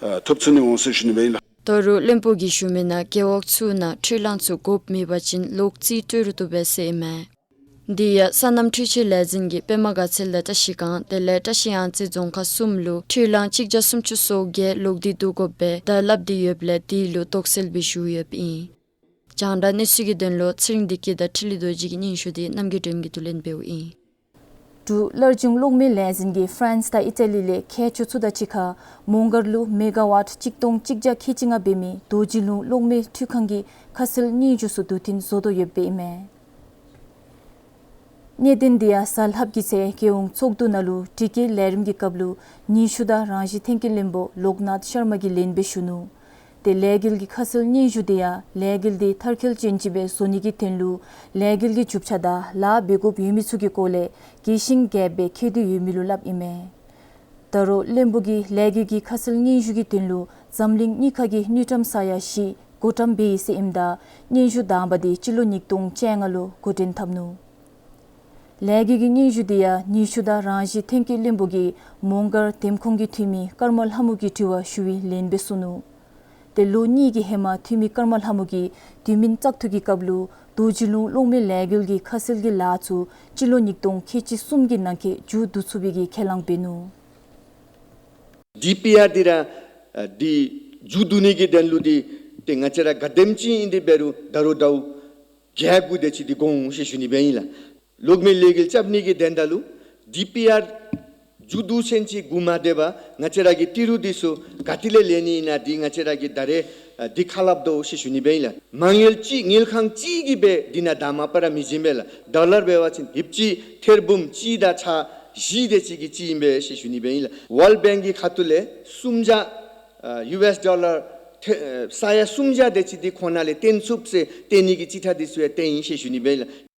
ཨ་ཐོབ་ཚུགས་ནི་འོང་ཟེར་ཞུ་ནི་སྦེ་ཨིན་ལགས། ད་རུང་བློན་པོ་གིས་ཞུ་མིའི་ནང་རྒེད་འོག་ཚུ་ནང་འཕྲུལ་གླང་ཚུ་དགོཔ་མེད་པ་ཅིན་ལོག་རྩིས་སྤྲོད་རུང་བཏུབ་པས་ཟེར་ཨིན་མས། དེ་ཡང་སོ་ནམ་འཕྲུལ་ཆས་ལས་འཛིན་གྱིས་པདྨ་དགའ་ཚལ་དང་བཀྲ་ཤིས་སྒང་དེ་ལས་བཀྲ་ཤིས་གཡང་རྩེ་རྫོང་ཁག་གསུམ་ལུ་འཕྲུལ་གླང་གཅིག་བརྒྱ་སུམ་ཅུ་སོ་བརྒྱད་ལོག་སྟེ་བསྡུ་དགོཔ་སྦེ་ད་སླབ་སྟེ་ཡོདཔ་ལས་དེ་ལུ་དོགས་སེལ་སྦེ་ཞུ་ཡོདཔ་ཨིན། རྒྱང་བསྒྲགས་གནས་ཚུལ་གྱི་དོན་ལུ་ཚེ་རིང་བདེ་སྐྱིད་དང་འཕྲིན་ལས་རྡོ་རྗེ་གི་སྙན་ཞུ་དེ་རྣམ་རྒྱལ་སྒྲོལམ་གྱིས་བསྡུ་ལེན་འབདཝ་ཨིན། འབྲུག་སླར་འབྱུང་གློག་མེ་ལས་འཛིན་གྱིས་ཧྥ་རན་སི་དང་ཨི་ཊ་ལི་ལས་མཁས་མཆོག་ཚུ་དང་གཅིག་ཁར་མོང་སྒར་ལུ་མེ་ག་ཝཊ་གཅིག་སྟོང་གཅིག་བརྒྱ་ཁལ་གཅིག་ལྔ་འབད་མི་རྡོ་རྗེ་ལུང་གློག་མེ་འཕྲུལ་ཁང་གི་ཁ་གསལ་སྙན་ཞུ་ཚུ་བསྡུ་འཐེན་བཟོ་དོ་ཡོདཔ་ཨིན་མས། གནད་དོན་དེ་ཡང་གཟའ་ལྷགཔ་གི་ཚེ་རྒྱལ་ཡོངས་ཚོགས་འདུ་ནང་ལུ་དྲི་བཀོད་ལས་རིམ་གྱི་སྐབས་ལུ་ནུས་ཤུགས་དང་རང་བཞིན་ཐོན་སྐྱེད་བློན་པོ་ལོག་ནཱཐ་ཤར་མ་གིས་ལན་སྦེ་ཞུ་ནུག། ཏེ་ལས་འགུལ་གྱི་ཁ་གསལ་སྙན་ཞུ་དེ་ཡང་ལས་འགུལ་དེ་མཐར་འཁྱོལ་ཅན་ཅིག་སྦེ་བཟོ་ནི་གི་དོན་ལུ་ལས་འགུལ་གྱི་རྒྱུ་ཆ་དང་ལཱ་འབད་དགོཔ་ཡོད་མི་ཚུ་གི་སྐོར་ལས་རྒྱས་ཤིང་རྒྱསཔ་སྦེ་བཀོད་དེ་ཡོད་མི་ལུ་སླབ་ཨིན་མས། ད་རུང་བློན་པོ་གིས་ལས་འགུལ་གྱི་ཁ་གསལ་སྙན་ཞུ་གི་དོན་ལུ་འཛམ་གླིང་དངུལ་ཁང་གིས་དངུལ་ཀྲམ་ས་ཡ་བཞི་བགོ་བཀྲམ་འབད་ཡི་ཟེར་ཨིནམ་ད་སྙན་ཞུ་དང་པ་དེ་སྤྱི་ལོ་ཉིས་སྟོང་བཅོ་ལྔ་ལུ་འགོ་འདྲེན་འཐབ་ནུག། ལས་འགུལ་གྱི་སྙན་ཞུ་དེ་ཡང་ནུས་ཤུགས་དང་རང་བཞིན་ཐོན་སྐྱེད་བློན་པོ་གིས་མོང་སྒར་འདེམས་ཁོངས་ཀྱི་འཐུས་མི་ཀརྨ་ལྷ་མོ་གི་དྲི་བར་ཞུ་བའི་ལན་སྦེ་གསུངས་ནུག། ཏེ་ལོ་གཉིས་ཀྱི་ཧེ་མ་འཐུས་མི་ཀརྨ་ལྷ་མོ་གིས་དུས་མིན་བཙག་འཐུ་གི་སྐབས་ལུ་རྡོ་རྗེ་ལུང་གློག་མེ་ལས་འགུལ་གྱི་ཁ་གསལ་གྱི་ལཱ་ཚུ་སྤྱི་ལོ་ཉིས་སྟོང་ཁལ་གཅིག་གསུམ་གྱི་ནང་འཁོད་མཇུག་བསྡུ་ཚུགས་པའི་གི་ཁས་བླངས་འབད་ནུག། ཌི་པི་ཨར་འདི་ར་ཨ་འདི་མཇུག་བསྡུ་ནི་གི་དོན་ལུ་འདི་ཏེ་ང་བཅས་ར་ག་དེམ་ཅིག་ཨིན་ཏེ་འབད་རུང་ད་རུང་ཟླཝ་བརྒྱད་དགུ་དེ་ཅིག་འདི་འགོར་འོང་ཟེར་ཞུ་ནི་སྦེ་ཨིན་ལགས། གློག་མེ་ལས་འགུལ་རྐྱབ་ནི་གི་དོན་དག་ལུ་ཌི་པི་ཨར་མཇུག་བསྡུ་ཚུན་ཚོད་འགོར་མ་སྡོད་པར་ང་བཅས་ར་གི་ཏི་རུ་འདི་ཚུ་ག་ཏེ་ལས་ལེན་ནི་ཨིན་ན་འདི་ང་བཅས་ར་གིས་ད་རེས་ ཨ་འདི་ཁ་སླབ་དོ་ཟེར་ཞུ་ནི་སྦེ་ཨིན་ལགས། མ་དངུལ་གཅིག་དངུལ་ཁང་གཅིག་གིས་སྦེ་འདི་ནང་དང་མ་པ་ར་མི་བྱིན་པས་ལགས། ཌོ་ལར་འབད་བ་ཅིན་ཧིབ་གཅིག་ཐེར་འབུམ་གཅིག་དང་ཚག་བཞི་དེ་ཅིག་གིས་གཅིག་ཨིན་པས་ཟེར་ཞུ་ནི་སྦེ་ཨིན་ལགས། ཝཱལཌ་བེངཀ་གི་ཁ་ཐུག་ལས་སུམ་བརྒྱ་ཨ་ཡུ་ཨེསི་ཌོ་ལར་ཐེ་ཨ་ས་ཡ་སུམ་བརྒྱ་དེ་ཅིག་འདི་ཁོང་ནང་ལས་བཏོན་ཚུགས་ཟེར་བཏོན་ནི་གི་ཅིག་ཁྲ་འདི་ཚུ་ཡང་བཏོན་ཡི་ཟེར་ཞུ་ནི་སྦེ་ཨིན་ལགས།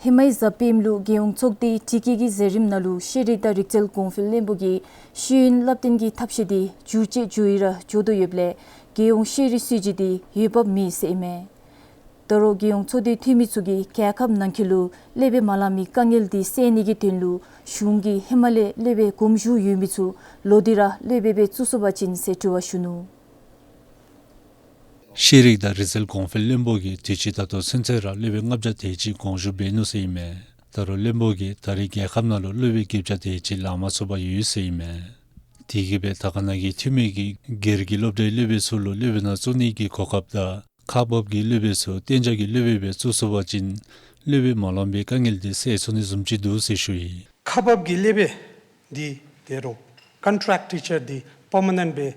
ཧེ་མའི་གཟའ་སྤེནམ་ལུ་རྒྱལ་ཡོངས་ཚོགས་སྡེ་དྲི་བཀོད་ཀྱི་མཛད་རིམ་ནང་ལུ་ཤེས་རིག་དང་རིག་རྩལ་གོང་འཕེལ་བློན་པོ་གིས་ཤེས་ཡོན་བསླབ་སྟོན་གྱི་ཐབས་ཤེས་འདི་འགྱུར་བཅོས་འགྱོ་ཡི་ར་འགྱོ་དོ་ཡོདཔ་ལས་རྒྱལ་ཡོངས་ཤེས་རིག་སྲིད་བྱུས་འདི་འོས་འབབ་མེད་ཟེར་ཨིན་མས། ད་རུང་རྒྱལ་ཡོངས་ཚོགས་སྡེ་འཐུས་མི་ཚུ་གིས་རྒྱལ་ཁབ་ནང་འཁོད་ལུ་སློབ་དཔོན་མ་ལང་པའི་དཀའ་ངལ་འདི་སེལ་ནི་གི་དོན་ལུ་གཞུང་གིས་ཧེ་མ་ལས་སློབ་དཔོན་དགོངས་ཞུ་ཡོད་མི་ཚུ་ལོག་སྟེ་ར་སློབ་དཔོན་སྦེ་བཙུགས་ཚུགས་པ་ཅིན་ཟེར་དྲི་བ་ཞུ་ནུག། ཤེས་རིག་དང་རིག་རྩལ་གོང་འཕེལ་བློན་པོ་གིས་དུས་ཅི་ད་ལྟོ་ཚུན་ཚོད་ར་སློབ་དཔོན་ལྔ་བརྒྱ་དེ་ཅིག་དགོངས་ཞུ་འབད་ནུག་ཟེར་ཨིན་མས། ད་རུང་བློན་པོ་གིས་ད་རེས་རྒྱལ་ཁབ་ནང་ལུ་སློབ་དཔོན་བརྒྱད་བརྒྱ་དེ་ཅིག་ལང་མ་ཚུགས་པར་ཡོད་ཟེར་ཨིན་མས། དེ་གིས་སྦེ་དར་དཀར་ན་གི་འཐུས་མི་གིས་སྒེར་གྱི་སློབ་གྲྭའི་སློབ་དཔོན་ཚུ་ལུ་སློབ་དཔོན་ནང་བཙུགས་ནི་གི་གོ་སྐབས་དང་ཁག་འབག་གི་སློབ་དཔོན་ཚུ་གཏན་འཇགས་ཀྱི་སློབ་དཔོན་སྦེ་བཙུགས་ཚུགས་པ་ཅིན་སློབ་དཔོན་མ་ལང་པའི་དཀའ་ངལ་འདི་སེལ་ཚུགས་ནི་བཟུམ་ཅིག་འདུག་ཟེར་ཞུ་ཡི། ཁག་འབག་གི་སློབ་དཔོན་འདི་ཏེ་རོགས་ཀོན་ཊེཀཊ་ཊི་ཅར་འདི་པར་མ་ནེནཊ་སྦེ་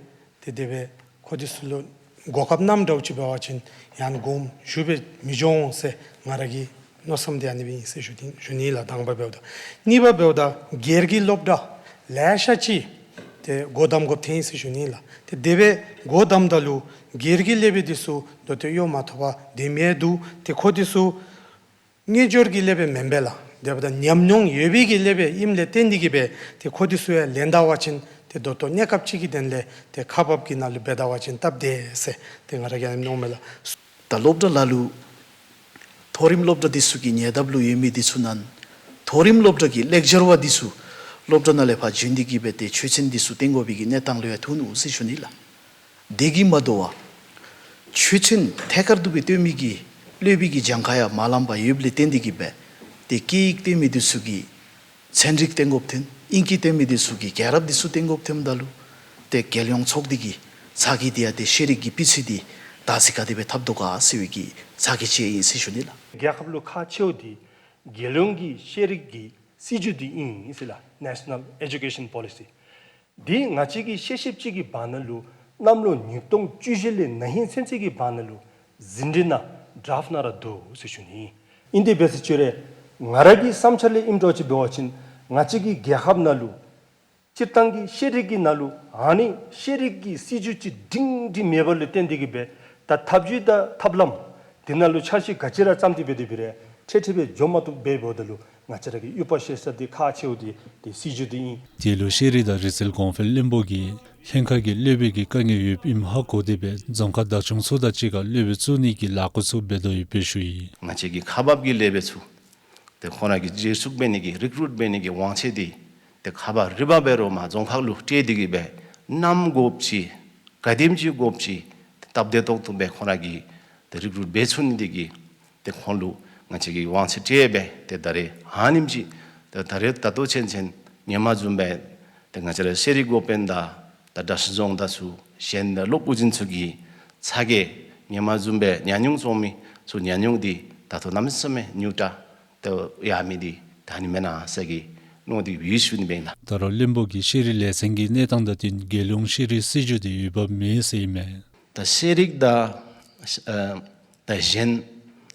ཏེ་དེ་སྦེ་ཁོང་འདི་ཚུ་ལུ་གོ་སྐབས་གནངམ་འདྲཝ་ཅིག་འབད་བ་ཅིན་ཡང་དགོངས་ཞུ་སྦེ་མི་འགྱོ་འོང་ཟེར་ང་ར་གི་མནོ་བསམ་འདི་ཨ་ནི་སྦེ་ཨིན་ཟེར་ཞུ་ནི་ཞུ་ནི་ལགས། དང་པ་འབདཝ་ད། གཉིས་པ་འབདཝ་ད་སྒེར་གྱི་སློབ་གྲྭ་ལེ་ཤ་ཅིག་ཏེ་སྒོ་བསྡམ་དགོཔ་ཐོན་ཡི་ཟེར་ཞུ་ནི་ལགས། ཏེ་དེ་སྦེ་སྒོ་བསྡམ་ད་ལུ་སྒེར་གྱི་སློབ་དཔོན་འདི་ཚུ་ད་ལྟོ་གཡོག་མ་ཐོབ་པར་སྡོད་མི་འདུག། ཏེ་ཁོང་འདི་ཚུ་དངུལ་འབྱོར་གྱི་སློབ་དཔོན་མེན་པས་ལགས། དེ་འབདཝ་ད་ཉམས་མྱོང་ཡོད་པའི་གི་སློབ་དཔོན་ཨིནམ་ལས་བརྟེན་ཏེ་གིས་སྦེ་ཏེ་ཁོང་འདི་ཚུ་ཡང་ལེན་ད་པ་ཅིན་ཏེ་ད་ལྟོ་གནས་སྐབས་ཅིག་གི་དོན་ལས་ཏེ་ཁག་འབག་གི་ནང་ལུ་འབད་ད་པ་ཅིན་སྟབས་བདེ་ཟེར་ཏེ་ང་ར་གིས་ཨ་ནེམ་མནོཝ་མས་ལགས། ད་སློབ་གྲྭ་ལ་ལུ་མཐོ་རིམ་སློབ་གྲྭ་འདི་ཚུ་གི་ཉེ་འདབས་ལུ་ཡོད་མི་འདི་ཚུ་ནང་མཐོ་རིམ་སློབ་གྲྭ་གི་ལེག་ཅར་བ་འདི་ཚུ་སློབ་གྲྭ་ནང་ལས་ཕར་བྱོན་ཏེ་གིས་སྦེ་ཏེ་ཆོས་ཚན་འདི་ཚུ་སྟོན་དགོ་པའི་གི་གནས་སྟངས་ལུ་ཡང་ཐུག་ནུག་ཟེར་ཞུ་ནི་ལགས། དེ་གིས་མ་དོ་བར་ཆོས་ཚན་ཐད་ཀར་དུ་སྦེ་སྟོན་མི་གི་སློབ་དཔོན་གྱི་གྱངས་ཁ་ཡང་མ་ལངམ་པར་ཡོདཔ་ལས་བརྟེན་ཏེ་གིས་སྦེ་ཏེ་སྐད་ཡིག་སྟོན་མི་འདི་ཚུ་གི་ཚན་རིག་སྟོན་དགོཔ་ཐོན། ཨིང་སྐད་སྟོན་མི་འདི་ཚུ་གི་རྒྱལ་རབས་འདི་ཚུ་སྟོན་དགོཔ་ཐོནམ་ད་ལུ་ཏེ་རྒྱལ་ཡོངས་ཚོགས་སྡེ་གི་ཚ་གྱང་འདི་ཡང་ཏེ་ཤེས་རིག་གི་སྤུས་ཚད་འདི་ད་ཅི་ག་དེ་སྦེ་འཐབ་དོ་ག་ཟེར་བའི་གི་ཚ་གྱང་ཅིག་ཨིན་ཟེར་ཞུ་ནི་ལགས། རྒྱལ་ཁབ་ལུ་ཁག་ཆེཝ་འདི་རྒྱལ་ཡོངས་ཀྱི་ཤེས་རིག་གི་སྲིད་བྱུས་འདི་ཨིན་ཟེར་ལགས། National Education Policy། འདི་ང་བཅས་ཀྱི་དཔྱད་ཞིབ་ཅིག་གི་བར་ན་ལུ་གནམ་ལོ་ཉིས་སྟོང་བཅུ་བཞི་ལས་ན་ཧིང་ཚུན་ཚོད་ཀྱི་བར་ན་ལུ་ཟིན་བྲིས་ནང་ཌ་རཕཊ་ནང་ར་འདུག་ཟེར་ཞུ་ནི། ཨིན་དེ་འབད་ཟེར་ཅི་རུང་ང་ར་གི་བསམ་འཆར་ལས་ཨིནམ་འདྲཝ་ཅིག་འབད་བ་ཅིན་ང་བཅས་ཀྱི་རྒྱལ་ཁབ་ནང་ལུ་སྤྱིར་བཏང་གི་ཤེས་རིག་གི་ནང་ལུ་ཨ་ནི་ཤེས་རིག་གི་སྲིད་བྱུས་ཅིག་སྒྲིང་སྒྲི་མེདཔ་ལས་བརྟེན་ཏེ་གིས་སྦེ་ད་ཐབས་བྱུས་དང་ཐབས་ལམ་འདི་ནང་ལུ་འཆར་གཞི་ག་ཅི་ར་བརྩམས་ཏེ་འབད་དེ་འབད་རུང་འཕྲལ་འཕྲལ་སྦེ་འགྱོ་མ་བཏུབ་འབདཝ་ད་ལུ་ང་བཅས་ར་གི་ཡུ་པ་ཤེས་ས་འདི་ཁག་ཆེཝ་འདི་ཏེ་སྲིད་བྱུས་འདི་ཨིན། དེ་ལུ་ཤེས་རིག་དང་རིག་རྩལ་གོང་འཕེལ་བློན་པོ་གིས་ལྷན་ཁག་གི་སློབ་དཔོན་གྱི་དཀའ་ངལ་ཡོདཔ་ཨིནམ་ཧ་གོ་སྟེ་སྦེ་རྫོང་ཁག་བདག་སྐྱོང་ཚུ་དང་གཅིག་ཁར་སློབ་དཔོན་བཙུགས་ནི་གི་ལས་འགུལ་ཚུ་འབད་དོ་ཡོདཔ་སྦེ་ཞུ་ཡི། ང་བཅས་ཀྱི་ཁག་འབག་གི་སློབ་དཔོན་ཚུ་ཏེ་ཁོང་ར་གི་འཛུལ་ཞུགས་འབད་ནི་གི་རི་ཀུ་རུཊ་འབད་ནི་གི་དབང་ཚད་འདི་ཏེ་ཁག་འབག་རི་འབག་འབད་རུང་མ་རྫོང་ཁག་ལུ་སྤྲོད་དེ་གིས་སྦེ་ནམ་དགོཔ་ཅིག་ག་དེམ་ཅིག་དགོཔ་ཅིག་སྟབས་བདེ་ཏོག་ཏོ་སྦེ་ཁོང་ར་གིས་ཏེ་རི་ཀུ་རུཊ་འབད་ཚུགས་ནི་དེ་གིས་ཏེ་ཁོང་ལུ་ང་བཅས་ཀྱིས་དབང་ཚད་སྤྲོད་སྦེ་ཏེ་ད་རེས་ཨ་ནེམ་ཅིག་ཏེ་ད་རེས་ད་ལྟོ་ཚུན་ཚོད་ཧེ་མ་བཟུམ་སྦེ་ཏེ་ང་བཅས་ར་ཤེས་རིག་འགོ་དཔོན་དང་ད་གྲྭ་ཚང་རྫོང་དང་ཚུ་གཞན་དང་སློབ་དབུ་འཛིན་ཚུ་གི་ཚ་གྱང་ཧེ་མ་བཟུམ་སྦེ་ཉམས་མྱོང་བཙོང་མི་ཚུ་ཉམས་མྱོང་འདི་ད་ལྟོ་གནམ་མེད་ས་མེད་ཉུང་དྲགས་ཏེ་ཡར་མི་འདི་ད་ཨ་ནི་མེན་ན་ཟེར་གི་མནོ་སྟེ་ཡོད་ཟེར་ཞུ་ནི་སྦེ་ཨིན་ལགས། ད་རུང་བློན་པོ་གིས་ཤེས་རིག་ལས་ཚན་གྱི་གནས་སྟངས་དང་བསྟུན་རྒྱལ་ཡོངས་ཤེས་རིག་སྲིད་བྱུས་འདི་འོས་འབབ་མེད་ཟེར་ཨིན་མས། ད་ཤེས་རིག་དང་ཨ་ད་གཞན་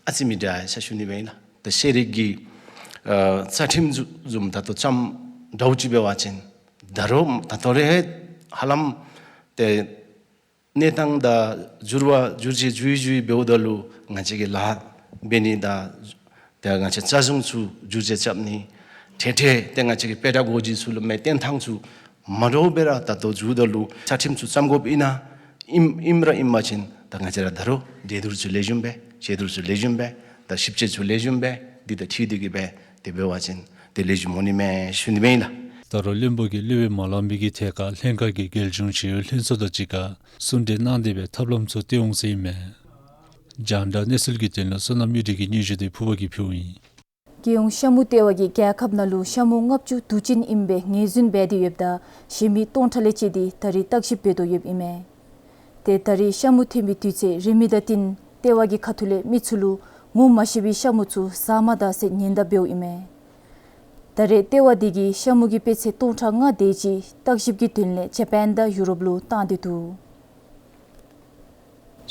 ཨ་ཙི་མི་འདྲ་ཟེར་ཞུ་ནི་སྦེ་ཨིན་ལགས། ད་ཤེས་རིག་གི་ཨ་རྩ་ཁྲིམས་བཟུམ་བཟུམ་ད་ལྟོ་བརྩམས་འདྲཝ་ཅིག་འབད་བ་ཅིན་ད་རུང་ད་ལྟོ་རེ་ཧ་ལམ་ཏེ་གནས་སྟངས་དང་འགྱུར་བ་འགྱུར་བཅོས་འགྱོ་འགྱོ་འབདཝ་ད་ལུ་ང་བཅས་ཀྱི་ལཱ་འབད་ནི་དང་ཏེ་ང་བཅས་རྩ་གཞུང་ཚུ་འགྱུར་བཅོས་རྐྱབ་ནི་འཕྲལ་འཕྲལ་ཏེ་ང་བཅས་ཀྱི་པེ་ཌ་གོ་ཇི་ཚུ་ལུ་མི་སྟོན་ཐངས་ཚུ་མ་འདྲཝ་སྦེ་ར་ད་ལྟོ་འགྱོཝ་ད་ལུ་རྩ་ཁྲིམས་ཚུ་བརྩམ་དགོཔ་ཨིན་ན་ཨིནམ་ཨིནམ་ར་ཨིན་པ་ཅིན་ད་ང་བཅས་ར་ད་རུང་འགྲན་བསྡུར་ཚུ་ལེགས་ཤོམ་སྦེ་འགྲན་བསྡུར་ཚུ་ལེགས་ཤོམ་སྦེ་ད་ཞིབ་དཔྱད་ཚུ་ལེགས་ཤོམ་སྦེ་འདི་དང་འཁྲིལ་ཏེ་གིས་སྦེ་ཏེ་འབད་བ་ཅིན་ཏེ་ལེགས་ཤོམ་འོང་ནི་མས་ཞུ་ནི་སྦེ་ཨིན་ལགས། ད་རུང་བློན་པོ་གིས་སློབ་དཔོན་མ་ལང་པའི་གི་ཐད་ཁར་ལྷན་ཁག་གིས་རྒྱལ་གཞུང་ཞི་གཡོག་ལྷན་ཚོགས་དང་གཅིག་ཁར་གསུང་གྲོས་གནང་སྟེ་སྦེ་ཐབས་ལམ་ཚུ་སྟོན་འོང་ཟེར་ཨིན་མས། རྒྱང་བསྒྲགས་གནས་ཚུལ་གྱི་དོན་ལུ་བསོད་ནམས་གཡུ་སྒྲོན་གྱི་སྙན་ཞུ་འདི་ཕུར་པ་གིས་ཕུལཝ་ཨིན། རྒྱལ་ཡོངས་ཤ་མུ་ལྟེ་བ་གིས་རྒྱལ་ཁབ་ནང་ལུ་ཤ་མུ་ལྔ་བཅུ་དུ་ཅན་ཨིནམ་སྦེ་ངོས་འཛིན་འབད་དེ་ཡོདཔ་ད་གཞན་མི་སྟོང་ཕྲག་ལས་བཅད་དེ་ད་རེས་བརྟག་ཞིབ་འབད་དོ་ཡོདཔ་ཨིན་མས། ཏེ་ད་རེས་ཤ་མུ་ཐོན་པའི་དུས་ཚོད་རན་མི་དང་བསྟུན་ལྟེ་བ་གི་ཁ་ཐུག་ལས་མི་ཚུ་ལུ་ངོ་མ་ཤེས་པའི་ཤ་མུ་ཚུ་ཟ་མ་ད་ཟེར་ཉེན་བརྡ་འབདཝ་ཨིན་མས། ད་རེས་ལྟེ་བ་འདི་གིས་ཤ་མུ་གི་དཔེ་ཚད་སྟོང་ཕྲག་ལྔ་དེ་ཅིག་བརྟག་ཞིབ་ཀྱི་དོན་ལས་ཇ་པཱན་དང་ཡུ་རོབ་ལུ་བཏང་སྟེ་འདུག།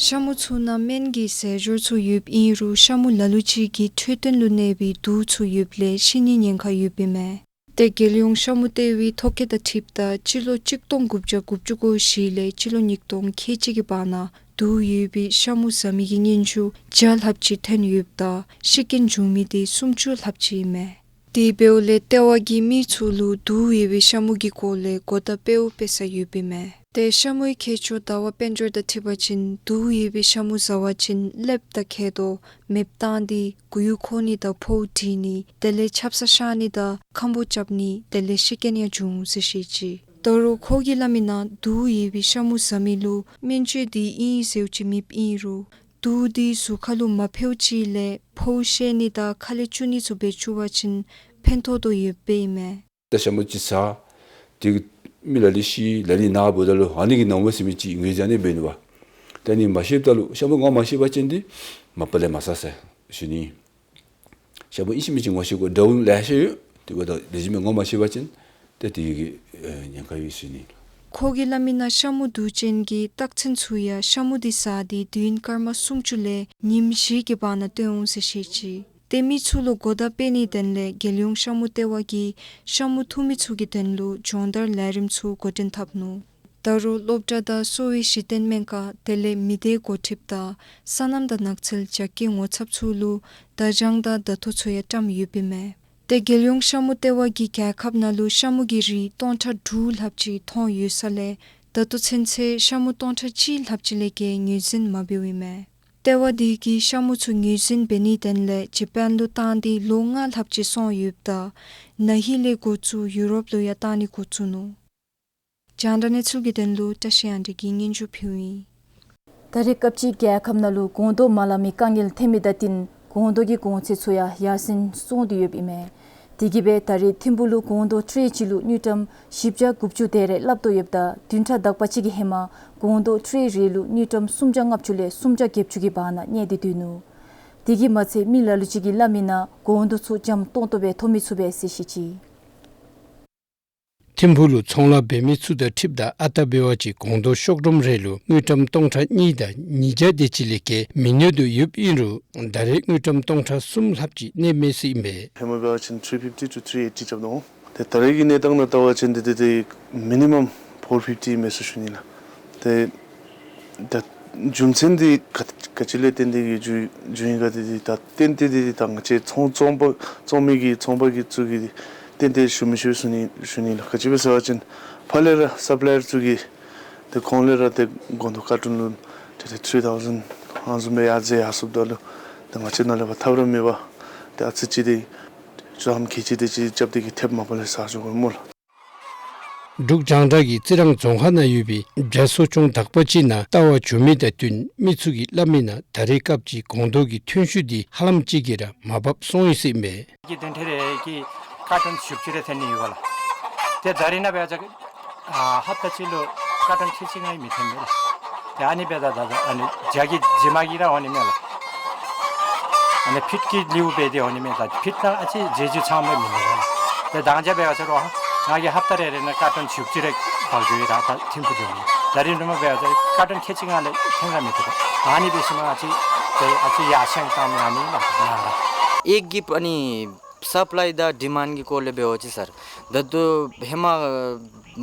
ཤ་མུ་ཚུ་ནང་སྨན་གྱི་ཟས་སྦྱོར་ཚུ་ཡོདཔ་ཨིན་རུང་ཤ་མུ་ལ་ལུ་ཅིག་གི་འཕྲོད་བསྟེན་ལུ་གནས་པའི་དུག་ཚུ་ཡོདཔ་ལས་ཤི་ནིའི་ཉེན་ཁ་ཡོདཔ་ཨིན་མས། ཏེ་རྒྱལ་ཡོངས་ཤ་མུ་ལྟེ་བའི་ཐོ་བཀོད་དང་འཁྲིལཝ་ད་སྤྱི་ལོ་གཅིག་སྟོང་དགུ་བརྒྱ་དགུ་བཅུ་གོ་བཞི་ལས་སྤྱི་ལོ་ཉིས་སྟོང་ཁལ་གཅིག་གི་བར་ན་དུག་ཡོད་པའི་ཤ་མུ་ཟ་མི་གི་སྙན་ཞུ་བརྒྱ་ལྷགཔ་ཅིག་ཐོན་ཡོདཔ་ད་ཤི་རྐྱེན་བྱུང་མི་དེ་སུམ་ཅུ་ལྷགཔ་ཅིག་ཨིན་མས། དེ་འབདཝ་ལས་ལྟེ་བ་གིས་མི་ཚུ་ལུ་དུག་ཡོད་པའི་ཤ་མུ་གི་སྐོར་ལས་གོ་བརྡ་སྤེལཝ་སྤེལ་ས་ཡོདཔ་ཨིན་མས། ཏེ་ཤ་མུའི་མཁས་མཆོག་ཟླ་བ་དཔལ་འབྱོར་དང་འཁྲིལ་བ་ཅིན་དུག་ཡོད་པའི་ཤ་མུ་ཟ་བ་ཅིན་ཀླདཔ་དང་མཁལ་རྡོག་མེདཔ་བཏང་སྟེ་མགུ་ཡུ་འཁོར་ནི་དང་ཕོཝ་འདྲེན་ནི་དེ་ལས་ཆབ་གསང་བཤལ་ནི་དང་ཁམ་བུ་རྐྱབ་ནི་དེ་ལས་ཤི་རྐྱེན་ཡང་འབྱུང་ཟེར་བཤད་ཅི། ད་རུང་ཁོ་གིས་སླབ་མིའི་ནང་དུག་ཡོད་པའི་ཤ་མུ་ཟ་མི་ལུ་སྨན་བཅོས་དེ་ཨིན་ཟེརཝ་ཅིག་མེདཔ་ཨིན་རུང་དུག་དེ་གཟུགས་ཁ་ལུ་མ་ཕོགཔ་ཅིག་ལས་ཕོཝ་བཤལ་ནི་དང་ཁ་ལས་བཅུག་ནི་ཚུ་འབད་བཅུག་པ་ཅིན་ཕན་ཐོགས་དོ་ཡོདཔ་ཨིན་མས། ད་ཤ་མུ་ཅིག་ཟ་དེ་གིས་མི་ལ་ལུ་ཤི་ལ་ལུ་ན་འབདཝ་ད་ལུ་ཨ་ནི་གིས་ན་འོང་ཟེར་མི་ཅིག་ངོས་འཛིན་ཨ་ནི་འབད་ནུག་པ། ད་ནི་མ་ཤེསཔ་ད་ལུ་ཤ་མུ་ངོ་མ་ཤེས་པ་ཅིན་དེ་མ་པ་ལས་མ་ཟ་ཟེར་ཞུ་ནི། ཤ་མུ་ཨིན་ཅི་མིན་ཅི་ངོ་ཤེས་དགོ། འདྲཝ་ལེ་ཤ་ཡོད། དེ་འབདཝ་ད་ལེགས་ཤོམ་སྦེ་ངོ་མ་ཤེས་པ་ཅིན་ཏེ་དེ་གིས་ཨེ་ཉེན་ཁ་ཡོད་ཟེར་ཞུ་ནི། ཁོ་གིས་སླབ་མིའི་ནང་ཤ་མུ་དུག་ཅན་གྱི་རྟགས་མཚན་ཚུ་ཡང་ཤ་མུ་དེ་ཟ་སྟེ་དུས་ཡུན་སྐར་མ་སུམ་ཅུ་ལས་ཉིནམ་བཞི་གི་བར་ན་སྟོན་འོང་ཟེར་བཤད་ཅི། ཏེ་མི་ཚུ་ལུ་གོ་བརྡ་སྤེལ་ནིའི་དོན་ལས་རྒྱལ་ཡོངས་ཤ་མུ་ལྟེ་བ་གིས་ཤ་མུ་འཐུང་མི་ཚུ་གི་དོན་ལུ་སྦྱོང་བརྡར་ལས་རིམ་ཚུ་འགོ་འདྲེན་འཐབ་ནུག། ད་རུང་སློབ་གྲྭ་དང་གསོ་བའི་གཞི་རྟེན་སྨན་ཁང་དེ་ལས་མི་སྡེ་འགོ་ཁྲིདཔ་དང་སོ་ནམ་དང་ནགས་ཚལ་རྒྱ་སྐྱེད་ངོ་ཚབ་ཚུ་ལུ་བརྡ་བྱང་དང་བརྡ་ཐོ་ཚུ་ཡང་བཀྲམ་ཡོདཔ་ཨིན་མས། ཏེ་རྒྱལ་ཡོངས་ཤ་མུ་ལྟེ་བ་གིས་རྒྱལ་ཁབ་ནང་ལུ་ཤ་མུ་གི་རིགས་སྟོང་ཕྲག་དྲུག་ལྷགཔ་ཅིག་མཐོང་ཡོད་ས་ལས་ད་ལྟོ་ཚུན་ཚོད་ཤ་མུ་སྟོང་ཕྲག་གཅིག་ལྷགཔ་ཅིག་ལས་བརྒལ་ངོས་འཛིན་མ་འབདཝ་ཨིན་མས། ལྟེ་བ་དེ་གིས་ཤ་མུ་ཚུ་ངོས་འཛིན་འབད་ནིའི་དོན་ལས་ཇ་པཱན་ལུ་བཏང་སྟེ་ལོ་ལྔ་ལྷགཔ་ཅིག་སོང་ཡོདཔ་ད་ན་ཧིང་ལས་འགོ་བཙུགས་ཡུ་རོབ་ལུ་ཡང་བཏང་ནི་འགོ་བཙུགས་ནུག། རྒྱང་བསྒྲགས་གནས་ཚུལ་གྱི་དོན་ལུ་བཀྲ་ཤིས་དབང་འདུས་ཀྱིས་སྙན་ཞུ་ཕུལཝ་ཨིན། ད་རེས་སྐབས་ཅིག་རྒྱལ་ཁབ་ནང་ལུ་སྒོང་རྡོག་མ་ལང་མི་དཀའ་ངལ་ཐོན་མི་དང་བསྟུན་སྒོང་རྡོག་གི་གོང་ཚད་ཚུ་ཡང་ཡར་སེང་སོང་སྟེ་ཡོདཔ་ཨིན་མས། དེ་གིས་སྦེ་ད་རེས་ཐིམ་ཕུག་ལུ་སྒོང་རྡོག་ཊེ་རེ་གཅིག་ལུ་དངུལ་ཀྲམ་བཞི་བརྒྱ་དགུ་བཅུ་དེ་རེ་སླབ་དོ་ཡོདཔ་ད་བདུན་ཕྲག་དག་པ་ཅིག་གི་ཧེ་མ་སྒོང་རྡོག་ཊེ་རེ་རེ་ལུ་དངུལ་ཀྲམ་སུམ་བརྒྱ་ལྔ་བཅུ་ལས་སུམ་བརྒྱ་བརྒྱད་ཅུ་གི་བར་ན་གནས་ཏེ་སྡོད་ནུག། དེ་གིས་མ་ཚད་མི་ལ་ལུ་ཅིག་གིས་སླབ་མིའི་ནང་སྒོང་རྡོག་ཚུ་འཇམ་ཏོང་ཏོ་སྦེ་ཐོབ་མི་ཚུགས་པས་ཟེར་བཤད་ཅི། ཐིམ་ཕུག་ལུ་ཚོང་ལཱ་འབད་མི་ཚུ་དང་འཁྲིལཝ་ད་ཨ་རྟག་འབད་བ་ཅིན་སྒོང་རྡོག་ཤོག་སྒྲོམ་རེ་ལུ་དངུལ་ཀྲམ་སྟོང་ཕྲག་གཉིས་དང་ཉིས་བརྒྱ་དེ་ཅིག་ལས་བརྒལ་མི་གནས་དོ་ཡོདཔ་ཨིན་རུང་ད་རེས་དངུལ་ཀྲམ་སྟོང་ཕྲག་གསུམ་ལྷགཔ་ཅིག་གནས་མས་ཟེར་ཨིན་པས། ཧེ་མ་འབད་བ་ཅིན་ཐིརི་ཕིཕ་ཊི་ཊུ་ཐིརི་ཨེ་ཊི་རྐྱབ་ནུག། ཏེ་ད་རེས་ཀྱི་གནས་སྟངས་ནང་བལྟ་བ་ཅིན་ཏེ་ཏེ་ཏེ་མི་ནི་མམ་ཕོར་ཕིཕ་ཊི་མས་ཟེར་ཞུ་ནི་ལགས། ཏེ་ད་རྒྱུ་མཚན་འདི་ག་ག་ཅི་ལས་བརྟེན་ཏེ་གི་རྒྱུ་རྒྱུ་ཨིན་ག་ཏེ་ཏེ་ད་ཏན་ཏན་ཏེ་ཏེ་ད་ང་བཅས་ཚོང་ཚོང་པ་ཚོང་མི་གི་ཚོང་པ་གི་ཚུ་གིས་ཏན་ཏན་ཞུ་མི་ཤེས་ཟེར་ཞུ་ནི་ལགས། ག་ཅི་སྦེ་ཟེར་བ་ཅིན་ཕར་ལས་ར་སབ་ལ་ཡར་ཚུ་གིས་ཏེ་གོང་ལས་ར་ཏེ་སྒོང་རྡོག་ཀར་ཊུན་ལུ་ཏེ་ཏེ་ཐིརི་ཐའུ་ཟེན་ཨ་ནི་བཟུམ་སྦེ་ཡར་འཛེགས་ཡར་སོངམ་ད་ལུ་ཏེ་ང་བཅས་ནཱ་ལས་ཕར་ཐབས་ར་མེད་པར་ཏེ་ཨ་ཙི་ཅིག་ཏེ་ཅུང་ཁེ་ཅིག་ཏེ་ཅིག་རྐྱབ་སྟེ་གི་ཐེབས་མ་པ་ལས་ཟ་བཅུག་དགོ་སྨོ་ལགས། འབྲུག་རྒྱང་བསྒྲགས་ཀྱིས་རྩི་རང་རྫོང་ཁག་ནང་ཡོད་པའི་བྱ་གསོ་སྐྱོང་དག་པ་ཅིག་ནང་བལྟ་བར་འགྱོ་མི་དང་བསྟུན་མི་ཚུ་གིས་སླབ་མིའི་ནང་ད་རེས་སྐབས་ཅིག་སྒོང་རྡོག་གི་ཐོན་ཤུགས་འདི་ཧ་ལམ་ཅིག་གིས་ར་མར་བབས་སོང་ཡི་ཟེར་ཨིན་པས། ཀྱི་དོན་ཐེ་རེ་ཀྱི་ཀར་ཊུན་བཞི་བཅུ་རེ་ཐོན་ནི་ཡོད་པ་ལགས། ཏེ་ད་རེས་ནངས་པ་ཡང་ཨ་ཧབ་ཏ་གཅིག་ལུ་ཀར་ཊུན་ཁལ་གཅིག་ལྔ་ཡང་མི་ཐོན་མས་ལགས། ཏེ་ཨ་ནི་འབདཝ་ད་ད་ཨ་ནི་བྱ་གི་རྗེས་མ་གི་ར་འོང་ནི་མས་ལགས། ཨ་ནི་ཕིཊ་ཀྱི་ལེའུ་སྦེ་ཏེ་འོང་ནི་མས། ད་ཕིཊ་ནང་ཨ་ཙི་བྱ་རྒྱུ་ཚངམ་སྦེ་མིན་འདུག་ལགས། ཏེ་དང་ཅ་འབད་བ་ཅིན་རོགས་ང་གིས་ཧབ་ཏ་རེ་རེ་ནང་ཀར་ཊུན་བཞི་བཅུ་རེ་འབག་འགྱོ་ཡི་ར་ད་ཐིམ་ཕུག་འགྱོ་མི། ད་རེས་ནངས་པ་འབད་བ་ཅིན་ཀར་ཊུན་ཁལ་གཅིག་ལྔ་ལས་ཐོན་ར་མི་བཏུབ། ཨ་ནི་འབད་ཞིནམ་ཨ་ཙི་ཏེ་ཨ་ཙི་ཡར་སེང་བཏང་མི་ཨ་ནི་ལགས་ནཱ་ར། ཨེག་གི་ཨ་ནི་སབ་ལའི་དང་ཌི་མཱནཌ་གི་སྐོར་ལས་འབད་བ་ཅིན་སར་ད་ལྟོ་ཧེ་མ་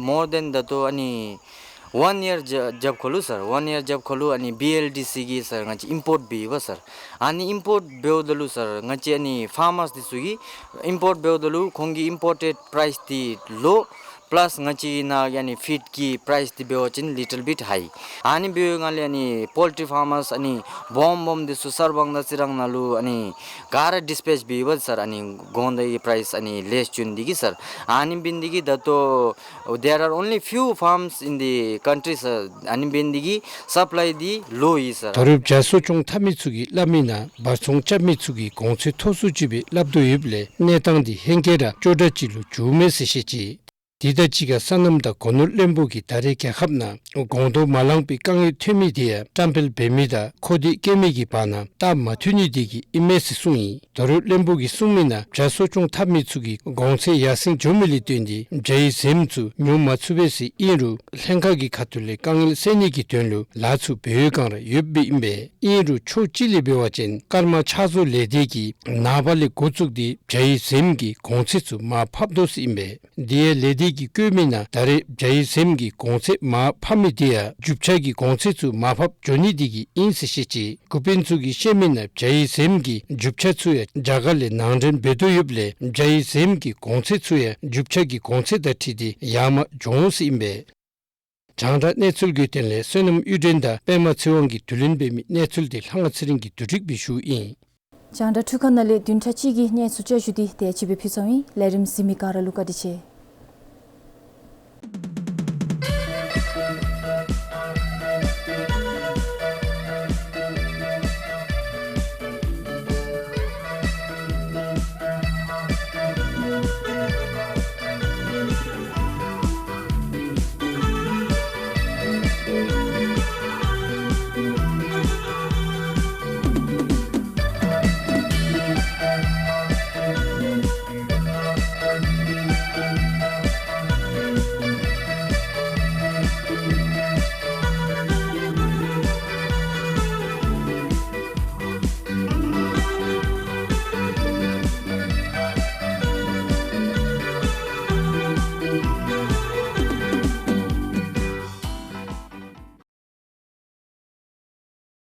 མོར་ཌེན་ད་ལྟོ་ཨ་ནི་ཝན་ཡར་རྒྱབ་ཁ་ལུ་སར་ཝན་ཡར་རྒྱབ་ཁ་ལུ་ཨ་ནི་བི་ཨེལ་ཌི་སི་གིས་སར་ང་བཅས་ཨིམ་པོརཊ་འབད་ཡི་པ་སར། ཨ་ནི་ཨིམ་པོརཊ་འབདཝ་ད་ལུ་སར་ང་བཅས་ཨ་ནི་ཕར་མརས་འདི་ཚུ་གིས་ཨིམ་པོརཊ་འབདཝ་ད་ལུ་ཁོང་གི་ཨིམ་པོར་ཊེཌ་པ་རའིསི་འདི་ལོ་པ་ལཱསི་ང་བཅས་ནཱ་ཨ་ནི་ཕིཌ་ཀྱི་པ་རའིསི་འདི་འབད་བ་ཅིན་ལི་ཊལ་བིཊ་ཧའི། ཨ་ནི་འབདཝ་ལས་ཨ་ནི་པོལ་ཊི་ཕར་མརས་ཨ་ནི་སྦོམ་སྦོམ་འདི་ཚུ་གསར་སྤང་དང་རྩི་རང་ནང་ལུ་ཨ་ནི་ག་ར་ཌིས་པེཆ་འབད་ཡི་པ་སར། ཨ་ནི་སྒོང་རྡོག་གི་པ་རའིསི་ཨ་ནི་ལེསི་བྱུང་སྟེ་གིས་སར། ཨ་ནི་འབད་ནི་དེ་གིས་ད་ལྟོ་there are only few farms in the country sir. ཨ་ནི་འབད་ནི་དེ་གིས་སབ་ལའི་འདི་ལོ་ཡི་སར། ད་རུང་བྱ་གསོ་སྐྱོང་འཐབ་མི་ཚུ་གིས་སླབ་མིའི་ནང་འབག་ཚོང་རྐྱབ་མི་ཚུ་གིས་གོང་ཚད་མཐོ་སུ་ཅིག་སྦེ་སླབ་དོ་ཡོདཔ་ལས་གནས་སྟངས་འདི་ཧེང་སྐལ་ར་སྐྱོ་དྲགས་ཅིག་ལུ་འགྱུརཝ་མས་ཟེར་བཤད་ཅི། འདི་དང་གཅིག་ཁར་སོ་ནམ་དང་སྒོ་ནོར་བློན་པོ་གིས་ད་རེས་རྒྱལ་ཁབ་ནང་སྒོང་རྡོག་མ་ལངམ་པའི་དཀའ་ངལ་ཐོན་མི་དེ་ཡང་བཀྲམ་སྤེལ་འབད་མི་དང་མཁོ་འདོད་བསྐྱེད་མི་གི་བར་ན་སྟབས་མ་མཐུན་ནི་དེ་གིས་ཨིན་མས་ཟེར་གསུངས་ཡི། ད་རུང་བློན་པོ་གིས་གསུངས་མི་ནང་བྱ་གསོ་སྐྱོང་འཐབ་མི་ཚུ་གི་གོང་ཚད་ཡར་སེང་འགྱོ་མི་ལས་བརྟེན་ཏེ་བྱ་ཡི་ཟེམ་ཚུ་ཉོ་མ་ཚུགས་པས་ཟེར་ཨིན་རུང་ལྷན་ཁག་གི་ཁ་ཐུག་ལས་དཀའ་ངལ་སེལ་ནི་གི་དོན་ལུ་ལཱ་ཚུ་འབད་བའི་བསྒང་ར་ཡོདཔ་ཨིན་པས། ཨིན་རུང་ཕྱོགས་གཅིག་ལས་འབད་བ་ཅིན་སྐར་མ་ཆ་བཟོ་ལས་སྡེ་གིས་ནངས་པ་ལས་འགོ་བཙུགས་ཏེ་བྱ་ཡི་ཟེམ་གྱི་གོང་ཚད་ཚུ་མར་ཕབ་དོ་ཟེར་ཨིན་པས། དེ་ཡང་ལས་སྡེ་གིས་བཀོད་མི་ནང་ད་རེས་བྱ་ཡི་ཟེམ་གྱི་གོང་ཚད་མར་ཕབ་མི་དེ་ཡང་རྒྱུ་ཆ་གི་གོང་ཚད་ཚུ་མར་ཕབ་འགྱོ་ནི་དེ་གིས་ཨིན་ཟེར་བཤད་ཅི། འགོ་དཔོན་ཚུ་གིས་བཤད་མི་ནང་བྱ་ཡི་ཟེམ་གྱི་རྒྱུ་ཆ་ཚུ་ཡང་རྒྱ་གར་ལས་ནང་འདྲེན་འབད་དོ་ཡོདཔ་ལས་བྱ་ཡི་ཟེམ་གྱི་གོང་ཚད་ཚུ་ཡང་རྒྱུ་ཆ་གི་གོང་ཚད་དང་འཁྲིལ་ཏེ་ཡར་མར་འགྱོ་འོང་ཟེར་ཨིན་པས། རྒྱང་བསྒྲགས་གནས་ཚུལ་གྱི་དོན་ལས་བསོད་ནམས་གཡུ་སྒྲོན་དང་པདྨ་ཚེ་དབང་གིས་བསྡུ་ལེན་འབད་མི་གནས་ཚུལ་དེ་ལྷ་དབང་ཚེ་རིང་གིས་བསྡུ་སྒྲིག་འབད་ཞུཝ་ཨིན། རྒྱང་བསྒྲགས་འཕྲུལ་ཁང་ནང་ལས་བདུན་ཕྲག་གཅིག་གི་གནས་ཚུལ་བསྐྱར་ཞུ་འདི་དེ་ཅིག་སྦེ་ཕུལ་ཚརཝ་ཨིན། ལས་རིམ་གཟིགས་མི་ག་ར་ལུ་བཀའ་དྲིན་ཆེ།